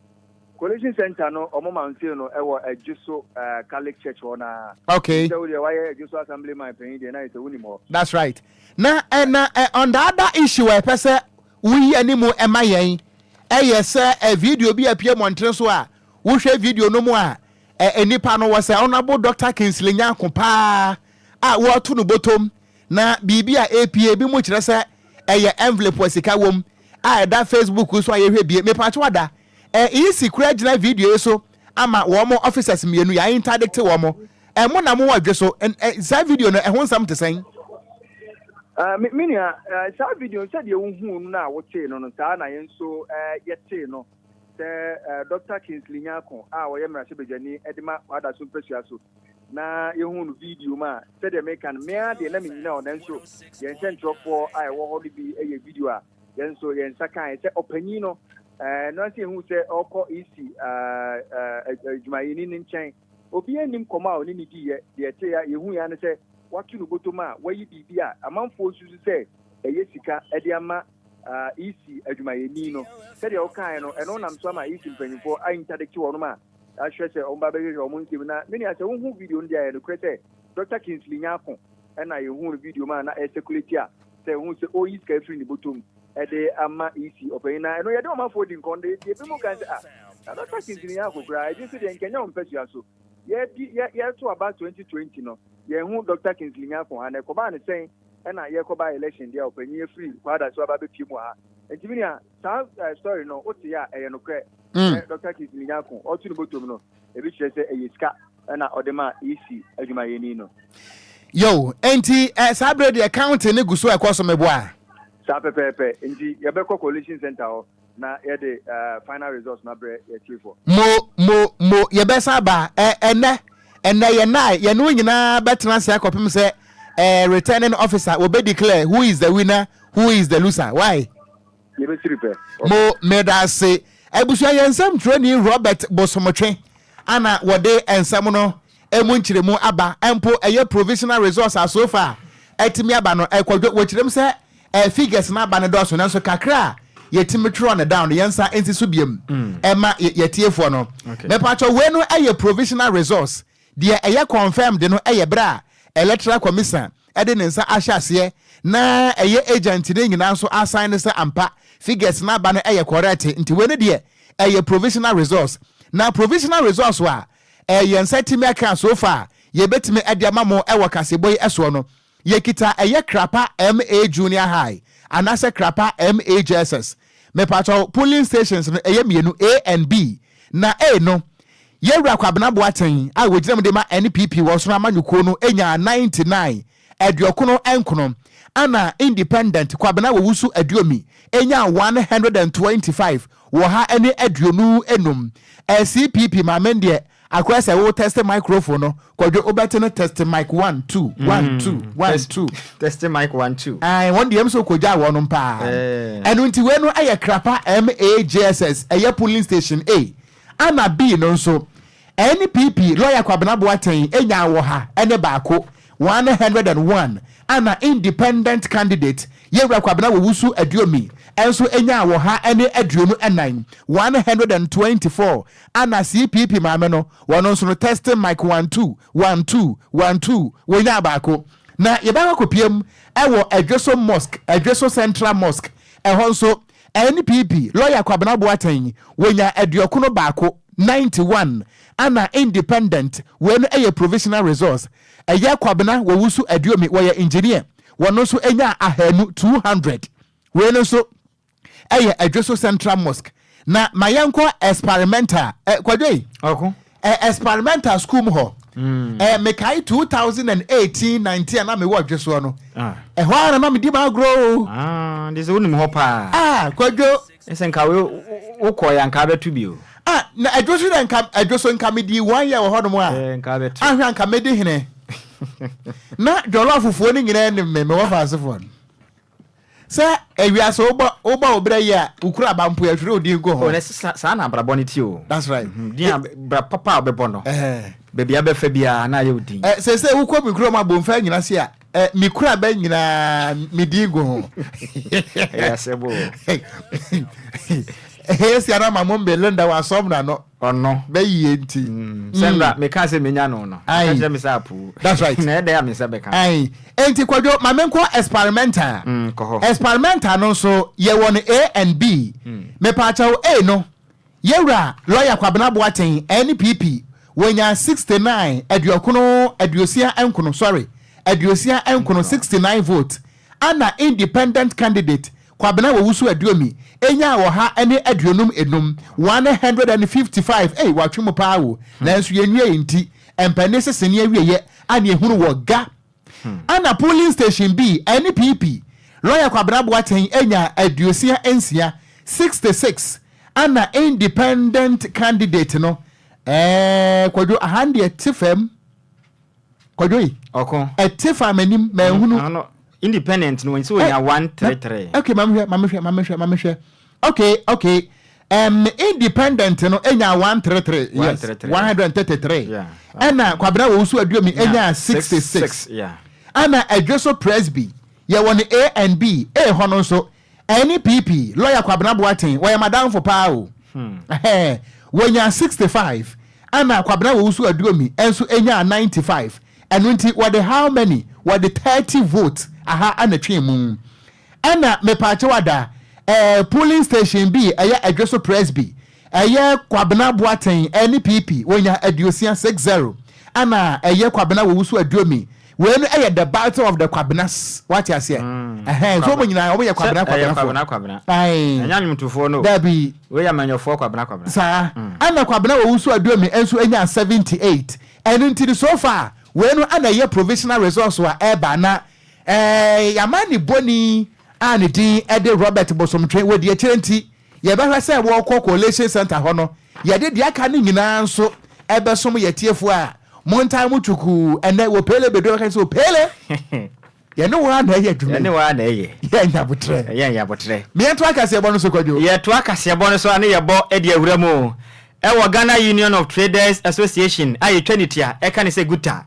Collation center no, ɔmo manse no ɛwɔ Adwo Catholic Church hɔ naa. Sɛ wo deɛ wayɛ Adwo so assemblyman panyin deɛ, na yɛ sɛ wonim hɔ. That's right. Na on the other issue a ɛpɛ sɛ woyi animu ɛma yɛn ɛyɛ sɛ video bi apue mmɔntene so a, wohwɛ video no mu a, nipa no wɔ sɛ Honourable Dr. Kingsley Nyarko paa a wɔato no bɔtɔm na biribi a epie bi mu kyerɛ sɛ ɛyɛ envelope a sika wom a ɛda Facebook so a yɛhwɛ bie. Mepatwo ada EC kura gyina video yi so ama wɔn officers mmienu yɛ interdict wɔn. Ɛmo na mo wɔ adwe so saa video no, ɛho nsɛm te sɛn? Me nua, saa video sɛdeɛ wohuu no na wotee no, saa na yɛn nso yɛtee no sɛ Dr. Kingsley Nyarko a ɔyɛ mmarahyɛbadwani de ma Kwadaso mpasua so na yɛhuu no video mu a, sɛdeɛ meka no, mea deɛ na menyina hɔ, nanso yɛn nsɛntwerɛfoɔ a ɛwɔ hɔ no bi yɛ video a yɛn nso yɛn nsa kae sɛ ɔpanyin no no ase yɛhu sɛ ɔkɔ EC adwumayɛni no nkyɛn. Obiara nnim kɔmɔ a ɔne ne diiɛ. Deɛ ɛte ya yɛhu ya ne sɛ wato no bɔtɔm a wayi biribi a amanfoɔ susu sɛ ɛyɛ sika de ama EC adwumayɛni no. Sɛdeɛ wokaeɛ no, ɛno nam so ama EC mpanyinfoɔ a interdict wɔnom a ahwɛ sɛ wɔn ba bɛhwehwɛ wɔn nsɛm. Na me nua, sɛ wohu video no deɛ, ayɛ nokorɛ sɛ Dr. Kingsley Nyarko ɛna yɛhu no video mu a na ɛcirculate a sɛ ɛhu sɛ ɔyi sika afiri ne bɔtɔm ɛde ama EC ɔpanyin. Na ɛno yɛde ɔmanfoɔ di nkɔn de deɛ ebi mu kan sɛ, ah, na Dr. Kingsley Nyarko koraa ɛgye so deɛ nkɛnyɛ wɔn mpɛsua so yɛdi yɛ yɛto aba 2020 no, yɛn Dr. Kingsley Nyarko ha na ɛkɔbaa ne sɛn ɛna yɛkɔba election deɛ ɔpanyin afiri Kwada so aba abɛpie mu ha? Nti mi nua, saa story no wote a, ɛyɛ nokorɛ. Dr. Kingsley Nyarko ɔto ne bɔtɔm no, ebi kyerɛ sɛ ɛyɛ sika ɛna ɔde ma EC adwumayɛni no. Yo, enti saa berɛ deɛ counting ne gu so ɛkɔ so, meboa? Saa pɛpɛɛpɛ. Nti yɛbɛkɔ collation center hɔ na yɛde final results na brɛ yɛtiefoɔ. Mo mo mo, yɛbɛsa aba ɛnɛ. Ɛnɛ yɛn na yɛne wo nyinaa bɛtena ase akɔpem sɛ returning officer wɔbɛ declare who is the winner, who is the loser. Why? Yɛbɛsiri pɛ. Mo, meda ase. Abusua, yɛn nsɛm twerɛni Robert Bosomotwe ana wɔde nsɛm no emu nkyerɛmu aba, mpo ɛyɛ provisional results a so far ɛtumi aba no. Ɛkɔdwo wɔkyerɛm sɛ figures no aba no dɔɔso, nanso kakra a yɛtumi twerɛ no down no, yɛn nsa nsi so biam ɛma yɛtiefoɔ no. Mepatwɔ, wei no ɛyɛ provisional results. Deɛ ɛyɛ confirmed no ɛyɛ berɛ a Electoral Commission ɛde ne nsa ahyɛ aseɛ na ɛyɛ agent ne nyinaa nso asan no sɛ ampa figures no aba no ɛyɛ correct. Nti wei no deɛ ɛyɛ provisional results, na provisional results a ɛyɛ nsa tumi aka so far yɛbɛtumi ɛde ama mo ɛwɔ kasebɔ yi ɛsoɔ no, yɛkita ɛyɛ Krapa MA Junior High anaasɛ Krapa MA JSS. Mepatɔ, polling stations no ɛyɛ mmienu, A and B. Na A no, yɛwura Kwabena Boateng a wɔgyina mu de ma NPP wɔ soro amanyɔkuo no nya 99 99, ana independent Kwabena Wɔwusu Aduomi enya 125 125. CPP maame deɛ akɔyɛ sɛ wo test microphone no, Kwadwo, wobɛte no test mic one two one two one two. Test mic one two. Ɛn wɔn deɛ nso kogya wɔn paa. Ɛno nti wei no ɛyɛ Krapa MAJSS, ɛyɛ polling station A. Ana B no nso, NPP lawyer Kwabena Boateng enya wɔ ha ɛne baako. 101 ana independent candidate Yɛwura Kwabena Owusu Aduomi nso nyaa 124, 124 ana CPP maame no wɔno nso no testing mic one two one two one two wɔnyaa baako. Na yɛbɛkɔ akɔpiem wɔ Adweso Mosque, Adweso Central Mosque, ɛhɔ nso NPP lawyer Kwabena Boateng wɔnya 91, 91 ana independent, wei no yɛ provisional results, ɛyɛ Kwabena Owusu Aduomi, wɔyɛ engineer, wɔno nso nyaa 200, 200, wei no nso ɛyɛ Adweso Central Mosque. Na ma yɛnkɔ experimental ɛ kwadwo yi. Ɔko. Ɛ experimental school mu hɔ. Ɛ mekae 2018 19 a na mewɔ Adwesoɔ no. Ah. Ɛhɔ ara na medi m'agorɔ o. Ah, de sɛ wonim hɔ paa. Ah, kwadwo. Ɛsɛ nka wo wokɔ yɛ nka abɛto bi o. Ah, na Adwoso dɛ nka Adwoso nka medi one year wɔ hɔnom a. Eh, nka abɛto. Ahwɛ nka medi hene. Na jɔlɔfofoɔ no nyinaa nim me, mewɔ faasefoɔ no. Sɛ ewiase wobɔ wobɔ wo brɛ yie a, wokura aba mpo yɛtwerɛ wo din gu Oh, ho. na ɛsɛ saa na abrabɔ no ti o. That's right. Din a bra papa a wobɛbɔ no. Ɛhɛn. Baabi a bɛfa biara na ayɛ wo din. Ɛ sese wokɔ me kurom abomfa nyina se a, ɛ me kura bɛ nyinaa me din gu ho. Ɛyɛ asɛm o. Ɛyɛ sia na ma mo mbe Linda wasɔm na no. Ɔno. Bɛ yie nti. Sɛ nra meka sɛ menya no no. Aye. Ɔka kyerɛ me sɛ apoo. That's right. Na ɛdɛn a me nsa bɛka. Aye. Enti Kwadwo, ma menkɔ experimental. Kɔ hɔ. Experimental no nso, yɛwɔ no A and B. Mepaakyɛw, A no, Yɛwura Lɔya Kwabena Boateng, NPP, wanya 69, aduɔkono, 69, sorry, 69, 69 vote, ana independent candidate Kwabena Owusu Aduomi nyaa 155, 155, ei watwe mu paa o, nanso yɛnwiei nti mpanin sese ne awieɛ a ne ehunu wɔ ga. Ana polling station B, NPP, Lawyer Kwabena Boateng nyaa 66, 66, ana independent candidate no, ɛɛ Kwadwo aha no deɛ te fam. Kwadwo yi. Ɔko. Ɛte fa m'anim manhunu. Ano independent no wɔn sɛ onya 133. Okay, maame hwɛ, maame hwɛ, maame hwɛ, maame hwɛ. Okay. Independent no enya 133. Yes, 133. Yeah. Ɛna Kwabena Owusu Aduomi enya 66. Yeah. Ɛna Adwoso Presby yɛwɔ no A and B. A hɔ no nso NPP lawyer Kwabena Boateng wɔyɛ madamfo paa o. Ɛhɛn, wɔnya 65 ɛna Kwabena Owusu Aduomi nso nyaa 95. Ɛno nti wɔde how many? Wɔde 30 vote aha ɛna twee mu. Ɛna mepaakyɛw ada ɛɛ polling station bi ɛyɛ Adwoso Presby ɛyɛ Kwabena Boateng NPP wɔnya 60 60 ɛna ɛyɛ Kwabena Owusu Aduomi. Wei no ɛyɛ the battle of the Kwabenas wate aseɛ ɛhɛn so wɔn nyinaa wɔn yɛ Kwabena Sɛ ɛyɛ Kwabenafoɔ Kwabena Kwabena. Ae. Ɛnyɛ anwomtofoɔ no o. Dabi. Wei yɛ amanyɔfoɔ Kwabena Kwabena. Saa ɛna Kwabena Owusu Aduomi nso nyaa 78 ɛno nti no so far wei no ɛna ɛyɛ provisional results a ɛreba na ɛɛ yɛama ne boni a ne din ɛde Robert Bosomtwe wɔ di akyire nti Yɛbɛhwɛ sɛ wɔkɔ collation centre hɔ no, yɛde deɛ aka no nyinaa nso ɛbɛsom yɛ tiefoɔ a montae mo twukuu ɛnɛ wɔ pele bɛduru bɛka sɛ pele yɛne wɔn a na ɛyɛ adwuma yɛne wɔn a na ɛyɛ yɛ nyabotrɛ yɛ nyabotrɛ yɛnto akaseɛbɔ no so kwadwo yɛto akaseɛbɔ no so a ne yɛbɔ de awura mu ɛwɔ Ghana Union of Traders Association a yɛtwa ne tia ɛka ne sɛ GUTA.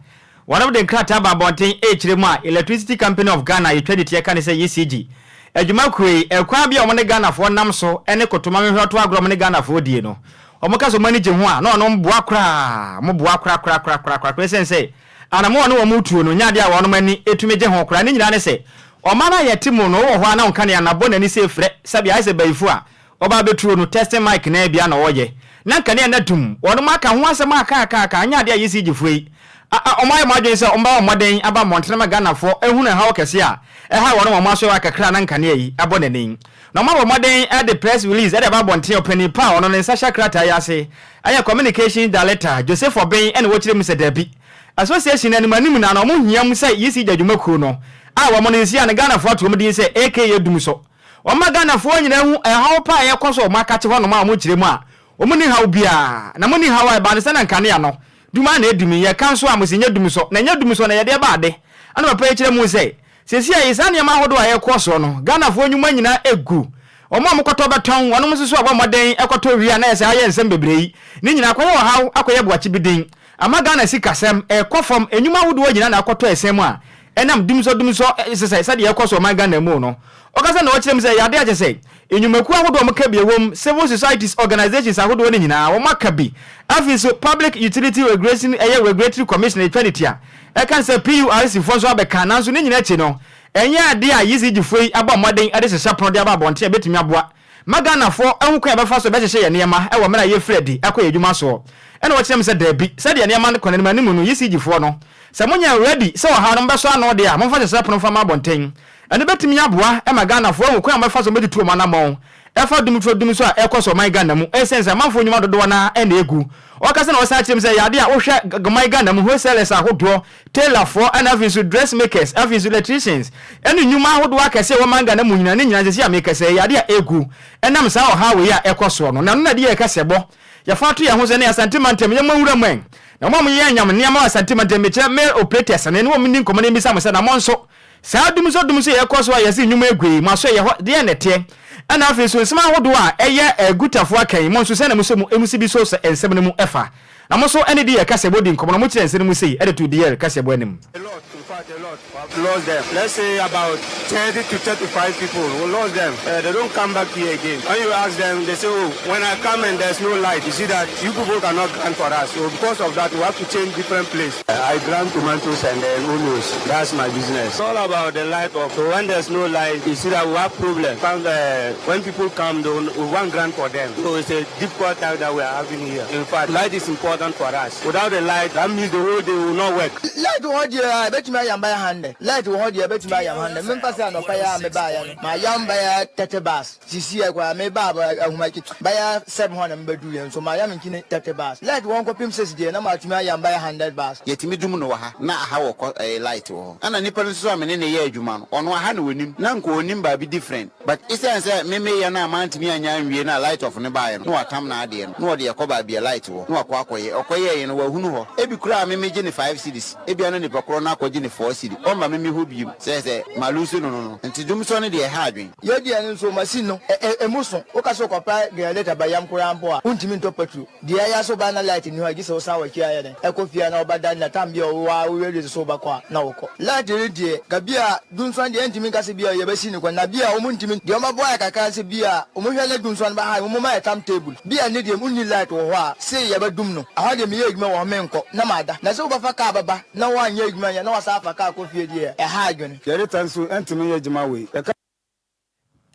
Wɔnom de nkrataa ba abɔnten rekyerɛ mu a Electricity Company of Ghana a yɛtwa ne ti ɛka ne sɛ ECG adwuma kuo yi, ɛkwan bi a wɔne Ghanafoɔ nam so ne kotoma mehwɛ ɔto agorɔ a wɔne Ghanafoɔ die no, wɔka sɛ wɔn ani gye ho a na wɔnom boa koraa, wɔn boa korakorakorakorakora ɛsiane sɛ anamɔ a wɔne wɔn retuo no nyɛ adeɛ a wɔnom ani tumi gye ho koraa. Ne nyinaa ne sɛ ɔman a yɛte mu no wowɔ hɔ a na wo nkanea no abɔ n'ani sɛ frɛ sɛdeɛ ayɛ sɛ bayifoɔ a Ɔba abɛturo no testing mic naa bia na ɔyɛ na nkanea no atum. Wɔnom aka ho asɛm aka aka aka anyɛ adeɛ a ECG foɔ yi a a wɔn ayɛ wɔn adwene sɛ wɔn bɛbɔ mmɔden aba mmɔntene ama Ghanafoɔ ahunu ɛhaw kɛseɛ a ɛhaw wɔnom wɔn asoɛwa kakra na nkanea yi abɔ n'ani. Na wɔn abɔ mmɔden de press release de aba abɔnten ɔpanin pa a ɔno ne nsa hyɛ krataa yi ase ɛyɛ Communications Director Joseph Obeng ɛna wɔkyerɛ mu sɛ dabi Association no anim anim na na wɔn hia mu sɛ ECG adwumakuo no a wɔn no seesei a no Ghanafoɔ ato wɔn din sɛ AKA Dumsɔ Wɔma Ghanafoɔ nyinaa hu ɛhaw pa a ɛrekɔ so wɔ wɔn akakye hɔnom a wɔkyerɛ mu a wɔn nni haw biara. Na monni haw a ɛbaa no sɛ na nkanea no dum a na ɛdum yi. Yɛka nso a mose nyɛ dum sɔ, na ɛnyɛ dum sɔ na yɛde ɛba ade. Ɛna papa yi kyerɛ mu sɛ, seesei yi saa nneɛma ahodoɔ a ɛrekɔ soɔ no, Ghanafoɔ nnwuma nyinaa ɛgu. Wɔn a wɔkɔtɔ bɛtɔn, wɔnom nso so a wɔbɔ mmɔden kɔtɔ wie a na ɛsɛ ayɛ nsɛm bebree yi. Ne nyinaa akɔyɛ ɔhaw, akɔyɛ boakye bi din. Ama Ghana sikasɛm ɛrekɔ fam, nnwuma ahodoɔ nyinaa na akɔtɔ ɛsɛn mu a ɛnam dumsɔ dumsɔ sesɛ sɛdeɛ ɛrekɔ so ɔman Ghana mu no. Ɔkasa na ɔkyerɛ mu sɛ ɛyɛ adeɛ a kyerɛ sɛ nnwumakuo ahodoɔ a wɔka bi ɛwɔ mu, civil societies organisations ahodoɔ no nyinaa wɔaka bi. Afei nso Public Utility Regulation ɛyɛ Regulatory Commission ɛtwa ne ti a ɛka ne sɛ PURC foɔ nso abɛka nanso ne nyinaa akyi no ɛnyɛ adeɛ a ECG foɔ yi abɔ mmɔden de hyehyɛ pono de aba abɔnten a ɛbɛtumi aboa ma Ghanafoɔ ahu kwan a yɛbɛfa so bɛhyehyɛ yɛn nneɛma wɔ mmerɛ a yɛrefiri adi akɔ yɛn adwuma soɔ. Ɛna wɔkyerɛ me sɛ daabi, sɛdeɛ nneɛma no kɔ no anim anim no, ECG foɔ no, sɛ monyɛ ready sɛ ɔhaw no mobɛsɔ ano deɛ a, momfa hyehyɛ pono mfa mma abɔnten. Ɛno bɛtumi aboa ma Ghanafoɔ ahu kwan a wɔbɛfa so wɔbɛtutu wɔn anammɔn ɛfa dumtoɔ dum so a ɛrekɔ so ɔman Ghana mu ɛsiane sɛ amanfoɔ nnwuma dodoɔ no ara na ɛgu. Ɔkasa na ɔsan kyerɛ mu sɛ ɛyɛ adeɛ a wohwɛ ɔman Ghana mu wholesalers ahodoɔ, tailorfoɔ ɛna afei nso dress makers, afei nso electricians ɛne nnwuma ahodoɔ akɛseɛ ɛwɔ ɔman Ghana mu nyinaa ne nyinaa seesei a merekasa yi ɛyɛ adeɛ a ɛgu ɛnam saa ɔhaw wei a ɛkɔ soɔ no. Na ɛno na ɛde yɛn kaseɛbɔ yɛfa to yɛn ho sɛ ne Asante mantam yɛmmɔ nwura mu ɛ na wɔn a wɔyɛ anyam nneɛma wɔ Asante mantam mekyerɛ male operators no yɛne wɔn nni nkɔmmɔ na yɛmmisa mo sɛ na mo nso Saa dumsɔ dumsɔ yi a ɛkɔ so a yɛse nnwuma agu yi, mo aso ɛyɛ hɔ deɛn na ɛteɛ? Ɛna afei nso nsɛm ahodoɔ a ɛyɛ Gutafoɔ aka yi, mo nso sɛn na mosɔ mu emu si bi so sɛ nsɛm no mu ɛfa? Na mo nso ɛne DR kaseɛbɔ di nkɔmmɔ na mokyerɛ nsɛm no mu sei de to DR kaseɛbɔ anim. A lot, in fact a lot, we have lost them, let's say about 30 to 35 people, we lost them, uh, they don't come back here again. When you ask them, they say, oh, when I come and there's no light, you see that you people cannot grant for us. So because of that, we have to change different place. I grind tomatoes and then onions. That's my business. It's all about the light off. So when there's no light, you see that we have problems. Uh, when people come, they we want grant for them. So it's a difficult time that we are having here. In fact, light is important for us. Without the light, that means the whole day will not work. Light wɔ hɔ deɛ a ɛbɛtumi ayam bɛyɛ hundred. Light wɔ hɔ deɛ ɛbɛtumi ayam hundred. Memfa sɛ anɔpa yi a mebaeɛ no, mayam bɛyɛ 30 bars. Sisiɛ koraa mebaa ahomakye bɛyɛ 7 hɔ na mebɛduruiɛ nso mayam nkyene 30 bars. Light wɔ hɔ kɔpem 6 deɛ na matumi ayam bɛyɛ 100 bars. Yɛtumi dum no wɔ ha na aha wɔ kɔ ɛɛ light wɔ hɔ. Ɛna nipa no nso so a me ne no yɛ adwuma no ɔno aha na ɔnim na nka ɔnim baabi different but esiane sɛ me meyɛ no a mantumi anyɛ anwie no a light off no baeɛ no na watam n'adeɛ no na ɔde ɛkɔ baabi a light wɔ na wakɔ akɔyɛ. Ɔkɔyɛeɛ no wahunu hɔ. Ebi koraa a me megye no five cedis ebia na nipa korɔ no akɔgye no four cedi ɔmma me me hɔ biom sɛ sɛ ma lose no no no nti dumsɔ no deɛ ɛha adwene. Yɛ deɛ no nso machine no ɛ-ɛ-ɛmu so. Woka sɛ wokɔpa generator ba yam koraa mpo a, wontumi ntɔ petrol. Deɛ ɛyɛ ara sɛ wobaa na light nni hɔ a, gye sɛ wosan w'akyi ayɛ dɛn? Ɛkɔ fie a na woba da na time bi a wo ara wo ready sɛ wobɛkɔ a, na wokɔ. Light no deɛ, ka bi a Dunsuan deɛ yɛntumi nka sɛ bi a yɛbɛsi no kwan, na bi a wɔn ntumi, deɛ wɔbɛboa yɛ kakra ne sɛ bi a wɔhwɛ na Dunsuan ba ha yi, wɔmma yɛ time table. Bi a ɛnnɛ deɛ wonni light wɔ hɔ a, sei yɛbɛdum no. Ɛhɔ deɛ meyɛ adwuma wɔ hɔ menkɔ, na mada. Na sɛ wobɛfa car bɛba na woanyɛ adwuma nyɛ na woasan afa car kɔ fie deɛ, ɛha adwene. Yɛreta nso ntumi nyɛ adwuma wei. Yɛka.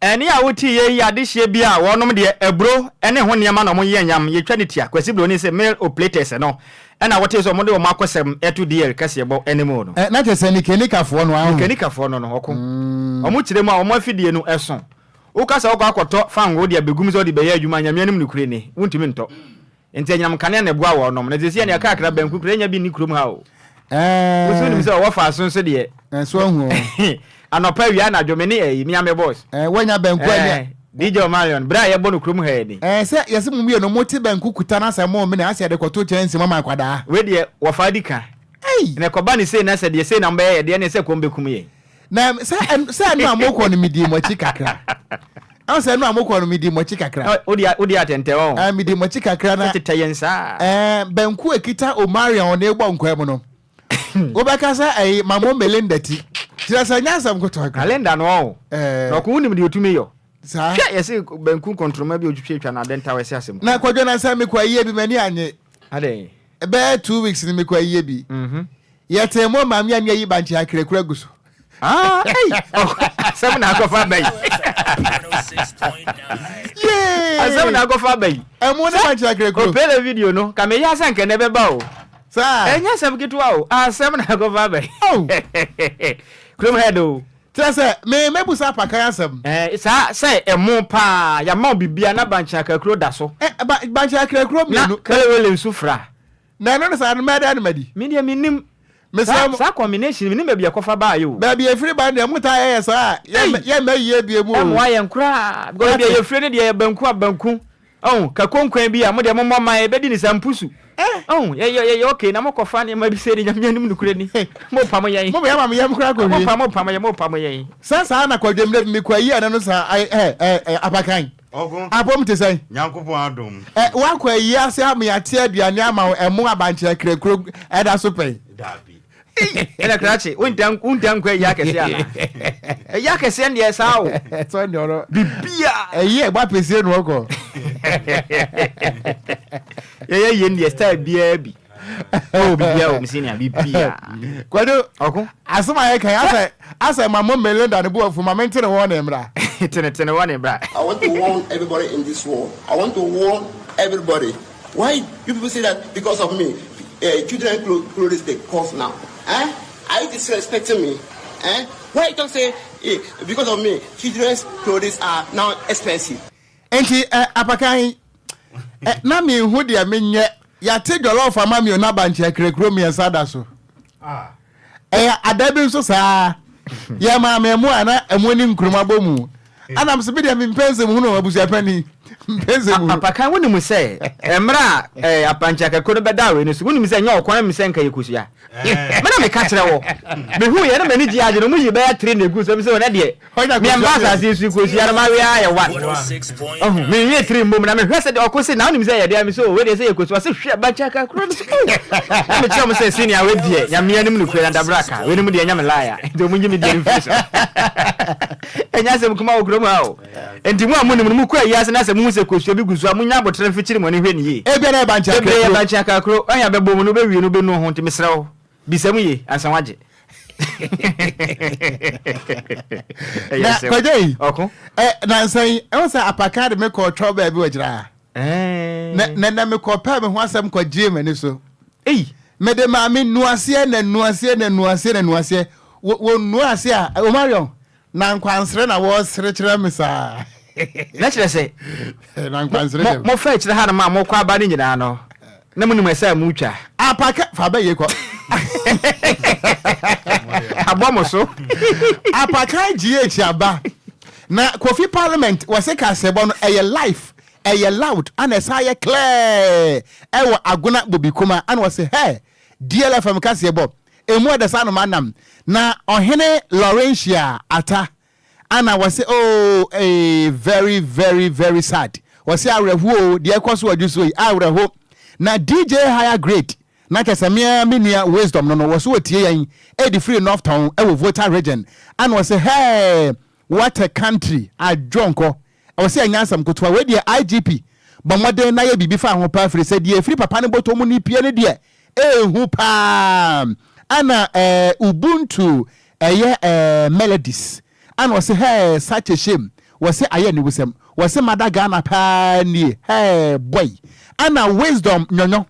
Ɛnne a wote yei yɛ adehyeɛ bi a wɔnom deɛ aburo ne ho nneɛma na wɔyɛ nyam. Yɛtwa ne tia. Kwasi Broni se male operators no na wotee sɛ wɔde wɔn akɔsɛm to DL kaseɛbɔ anim no. Na kyerɛ sɛ Nikanikafoɔ no aho. Nikanikafoɔ no no ɔko. Wɔn kyerɛ mu a wɔn afidie no so. Woka sɛ wokɔ akɔtɔ fangoo de abɛgum sɛ wode bɛyɛ adwuma a, Nyame anim nokorɛ ni, wontumi ntɔ. Nti anyinam nkanea na ɛboa wɔnom. Na seesei nea kakra banku koraa nya bi nni kurom ha o. Ɛɛ. Wo nso wonim sɛ ɔwɔ faaso nso deɛ. Ɛnso ahu o. Anɔpa awia anadwo me ne ɛyi me ame boss. Ɛɛ wanya banku ani a. Ɛɛ DJ Omarion bere a yɛbɔ no kurom ha yi ni. Ɛɛ sɛ yɛse mo mmienu mo te banku kuta na sɛ mo mene asɛ yɛde kɔto kyɛnse mu ama akwadaa. Wei deɛ wɔfa adi ka. Ei! Na ɛkɔba no sei na sɛ deɛ sei na mobɛyɛ yɛ deɛ ɛneɛ sɛ kɔm bɛkum yɛn. Na sɛ sɛ ɛno a mokɔ no medii mo akyi kakra. Ɛho sɛ ɛno a mokɔ no medii mo akyi kakra. Wodi wodi atɛntɛ wɔn. Ɛɛ medii mo akyi kakra na. Tetɛ yɛn saa. Ɛɛ banku ekita Omarion ɔna ebɔ nkwan mu no. Wobɛka sɛ ɛyi Mamo Melinda ti. Kyerɛ sɛ nyɛ asɛm kotoa koraa. Melinda no ɔn. Ɛɛ. Na ɔko wonim deɛ otumi yɔ. Saa. Hwɛ yɛse banku nkɔntroma bi otwitwa twa na adɛntaw ɛsɛ asɛm. Na kwadwo na sɛ mekɔ ayie bi m'ani anye. Adɛn. Ɛbɛyɛ 2 weeks ni mekɔ ayie bi. Yɛtee mo maame a ne ayi bankye akrakura gu so. Ah, ei, asɛm na akɔfa aba yi. Yee! Asɛm na akɔfa aba yi. Ɛmo ne bankye akrakuro. Opele video no, ka meyɛ asɛ nkɛ na ɛbɛba o. Saa. Ɛnyɛ asɛm ketewa o, asɛm na akɔfa aba yi. Oh. Kurom head o. Kyerɛ sɛ, me mɛbusa apakan asɛm. Eh, saa sɛ ɛmo paa, yɛama wo biribiara na bankye akrakuro da so. Eh, ba, bankye akrakuro Na mmienu. kelewele nso fra. Na ɛno ne saa no, mɛyɛ dɛn na madi? Me deɛ mennim. Mesrɛ Saa, mo. saa combination no, mennim baabi a ɛkɔfa baeɛ o. Baabi a ɛfiri ba no deɛ, motaa yɛyɛ saa a, yɛmmɛ, Ei! yɛmmɛ yie bio mu o. Ɛmmoa yɛn koraa. Because baabi a Wate? yɛfire no deɛ, yɛ banku a banku. Ɔho, kakonkwan bi a, mo deɛ mommɔ mman, yɛbɛdi no saa mpusu. Eh! Ɔho, yɛ, yɛ, yɛyɛ okay, na mokɔfa nneɛma bi sei de, Nyame anim nokorɛ ni. Mopamo yɛn. Mo bɛyɛ ama me yam koraa kɔwie. Mopamo, mopamo yɛn, mopamo yɛn. Sɛ saa na kwadwom da bi mekɔ ayi ɛno no saa, ai, ɛ, ɛ, ɛ, apakan. Ɔko. Apom te sɛn? Nyankopɔn adom. Ɛ, woakɔ ayi ase ama yɛate aduane ama wo, ɛmo abankyerɛ krakuro ɛda so pɛn? Dabi. Ei, ɛna krakye, wonta wonta nkɔ ayi akɛseɛ anaa? Ayi akɛseɛ ndeɛ saa o. Ɛsɔ ndeɛ ɔno. Bibia. Ɛyi ɛbɔ apɛsie na ɔkɔ. Yɛyɛ yɛn deɛ style biara bi. Oh, bibia o, mesi nea bibia. Kwadu. Ɔko. Asɛm a yɛka yi, asɛ asɛ ma mo Melinda ne bo afu ma mente ne hɔ ne mmra. Tene tene wɔ ne bra. I want to warn everybody in this world. I want to warn everybody. Why you people say that because of me, uh, children clothes they cost now? Eh? Are you disrespecting me? Eh? Why you don't say eh, because of me, children's clothes are now expensive? Nti eh, apakan eh, na menhu deɛ menyɛ yɛate jollof ama me o na bankye akrakuro mmiɛnsa da so ɛyɛ ada bi nso saa yɛ maa me ɛmo a na ɛmo ne nkuruma bɔ mu anam so bi deɛ mempɛ nsɛm hunu abusuapani mpɛ nsɛm hunu. Apakan wonim sɛ mmerɛ a eh, apankye akrakuro no bɛda wei no so wonim sɛ nyɛ ɔkwan mu sɛ nka yɛ kosua me na meka kyerɛ wɔ mehu yɛ na m'ani gye agye no mu yi bɛyɛ tere na egu so sɛ ɔnɛ deɛ Meɛmba asase yi so yi kosua no mawe ara yɛ one. Ɔho, menwie tiri mmom na mehwɛ sɛ deɛ ɔko se na wonim sɛ yɛ deɛ me sɛ o wei deɛ sɛ yɛ kosua ɔse hwɛ bakyɛ kakra me sɛ o na mekyerɛ mo sɛ senior wei deɛ nyame anim no kura na dabra ka wei no mu deɛ ɛnyɛ me lie a nti ɔmo ngye me deɛ no mfiri so ɛnyɛ asɛm kuma wɔ kurom ha o nti mo a monim no mokɔ ayi ase na sɛ mohu sɛ kosua bi gu so a monya abotere mfikyiri mo ani hwɛ ne yie Ebia na yɛ bankye bebree yɛ akrakuro. bankye akakuro ɔnya bɛbɔ mu no wobɛwie no wobɛnu ho nti mesrɛ wo Bisa mu ye ansa wagye. Na kwadwo yi. Ɔko. Ɛ nansa yi ɛwɔ sɛ apaka de me kɔ twɛ baabi wɔ gyina. Na na na me kɔ pɛ me ho asɛm kɔ gye m'ani so. Ei. Me de maame nuaseɛ na nuaseɛ na nuaseɛ na nuaseɛ wɔ wɔ nuaseɛ a Omarion Na nkwansere na wɔresere kyerɛ me saa. Na kyerɛ sɛ, Na nkwansere kyerɛ me. Mofa akyire hanom a mokɔ aba no nyinaa no, na monim ɛsɛ a motwa. Apaka, fa bɛ yie kɔ. Abɔ mo so. Apakan GH aba. Na Kofi Parliament wɔse kaseɛbɔ no ɛyɛ live, ɛyɛ loud, ana ɛsan yɛ clear ɛwɔ Agona Bobikuma, ana wɔse hɛ, DLFM kaseɛbɔ Emu ɛdɛ saa noma nam. Na ɔhene Laurentia Atta ana wɔse oh eh very very very sad wɔse awerɛho o deɛ ɛkɔ so wɔ adwusuo yi awerɛho na DJ higher grade na kyɛ sɛ mea me nua wisdom no no wɔse wɔtie yɛn ɛdi firi North Town ɛwɔ Volta region ana wɔse hɛɛ what a country adwonkɔ ɛwɔ sɛ ɛnyɛ asɛm kotoa wei deɛ IGP bɔ mmɔden na yɛ biribi fa ho paa firi sɛ deɛ ɛfiri papa no bɔtɔ mu no pie no deɛ Ehu paa ana eh Ubuntu ɛyɛ eh melodies ana ɔse hɛɛ such a shame wɔse ayɛ aniwusɛm wɔse mada Ghana paa nie hɛɛ boy ana wisdom nyɔnyɔ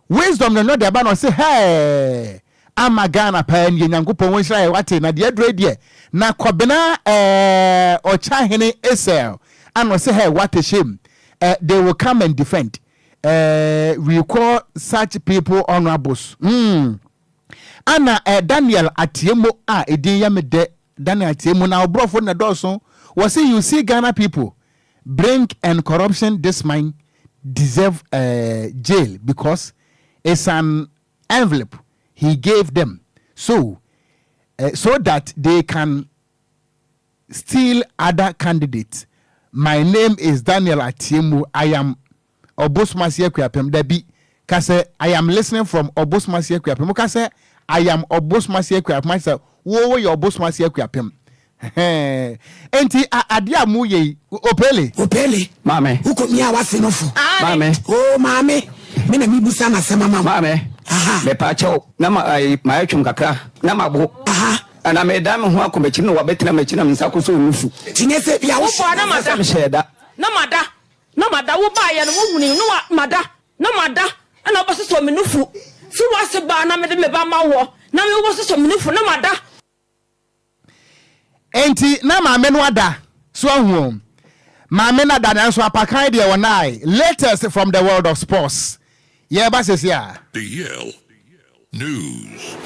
wisdom nyɔnyɔ de aba na ɔse hɛɛ ama Ghana paa nie Nyankopɔn wɔnhyira yɛ wate na deɛ aduro yi deɛ na Kɔbena eh Ɔkyahene Esel ana ɔse hɛɛ what a shame eh they will come and defend Eh, we call such people honorables. Hmm. Ana eh, Daniel Atiemo a edin yɛ me dɛ. Daniel Atiemo na ɔborɔfo na dɔɔso. Wɔse you see Ghana people bring and corruption this man deserve eh, jail because it's an envelope he gave them so eh, so that they can steal other candidates my name is Daniel Atiemu I am Obosomase Akuapem dabi ka sɛ I am listening from Obosomase Akuapem woka sɛ I am Obosomase Akuapem ayɛ sɛ wo woyɛ Obosomase Akuapem hɛn enti adeɛ a moyɛ yi Opele. Opele. Maame. Wokɔ mia w'ase no fo. Maame. Oo maame, me na mebusa n'asɛm ama wo. Maame. Aha. Mepaakyɛw, na ma ayi mayɛ twom kakra na mabo. Aha. Na medan me ho akɔ m'akyi na wabɛtena m'akyi na me nsa akɔsɔ wo nufu. Nti nyɛ sɛ ebia wo Wobɔɔ na mada. Ɛnyɛ sɛ mehyɛɛ da. Na mada, na mada, wobaeɛ no wohunii no wa mada, na mada, ɛna wobɛsosɔ me nufu. Fi w'ase baa na mede me ba ma woɔ, na me wobɛsosɔ me nufu, na mada. Enti na maame no ada, so ahu o. Maame no ada nanso apakan deɛ ɔnae. Latest from the world of sports. Yɛreba sɛsi a. DL News.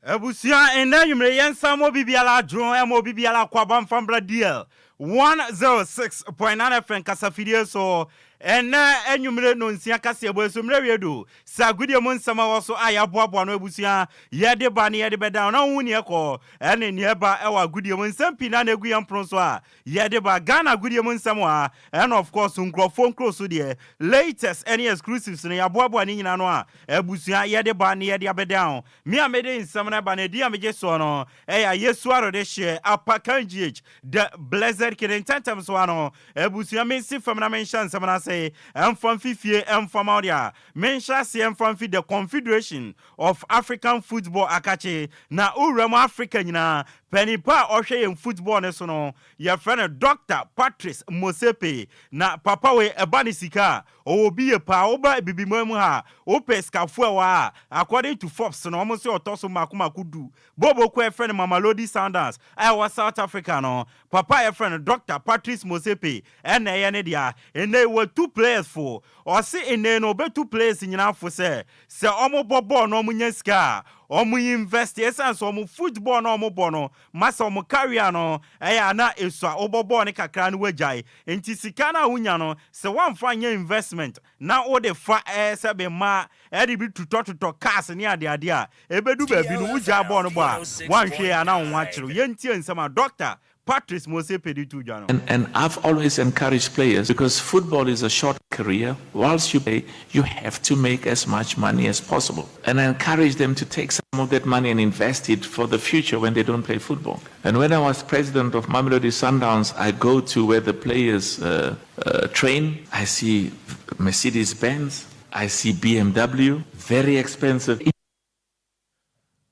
Abusua, nnɛ anwummere yɛnsan ma obi biara adwon, ɛma obi biara akwaaba mfa mbra DL. 106.9 FM kasafidie so. Ɛnnɛ anwummere nonsia kaseɛbɔ yi so mmerɛ wie du sɛ agodie mu nsɛm a ɛwɔ so a yɛaboaboa no abusua yɛde ba ne yɛde bɛdan na wohu neɛ ɛkɔ ɛne neɛ ɛba ɛwɔ agodie mu nsɛm pii na na ɛgu yɛn pono so a yɛde ba Ghana agodie mu nsɛm wɔ ha ɛna of course nkurɔfoɔ nkuro so deɛ latest ɛne exclusives no yɛaboaboa ne nyinaa no a abusua yɛde ba ne yɛde abɛdan me a mede nsɛm no ɛba no ɛdi a megye soɔ no ɛyɛ Ayesu Arɔdehyeɛ Apakan GH The Blessed Kid ntɛntɛm so ano abusua mensi fam na menhyɛ nsɛm no ase ɛmfa mfi fie ɛmfa ma wo deɛ a menhyɛ aseɛ ɛmfa mfi The Confederation of African Football akakye na wowura mu Africa nyinaa panin pa a ɔhwɛ yɛn football no so no yɛfrɛ no Doctor Patrice Motsepe na papa wei ɛba ne sika a ɔwɔ bi yie paa woba Abibiman mu ha a wopɛ sikafoɔ ɛwɔ ha a according to Forbes no wɔn nso ɔtɔ so mmaako mmaako du Bobo ko a yɛfrɛ no Mamelodi Sundowns a ɛwɔ South Africa no, papa a yɛfrɛ no Doctor Patrice Motsepe na ɛyɛ ne dea. Nnɛ yi watu players fo. Ɔse nnɛ yi no ɔbɛtu players nyinaa fo sɛ, sɛ wɔbɔ bɔɔl na wɔnya sika a, wɔn invest esiane sɛ wɔn football no a wɔbɔ no ma sɛ wɔn career no ɛyɛ a na esua. Wobɔ bɔɔl no kakra na woagyae. Nti sika no a wonya no, sɛ woamfa anyɛ investment na wode fa ɛɛ sɛbe mmaa ɛde bi totɔtotɔ cars ne adeade a, ɛbɛdu baabi no wogyaa bɔɔl no bɔ a, woanhwɛ yie a na wo ho akyere wo. Yɛntie nsɛm a Dɔkta Patrice Motsepe de too dwa no. And and I've always encouraged players because football is a short career whilst you play you have to make as much money as possible and I encourage them to take some of that money and invest it for the future when they don't play football. And when I was president of Mamelodi Sundowns I go to where the players uh, uh, train I see Mercedes Benz I see BMW very expensive.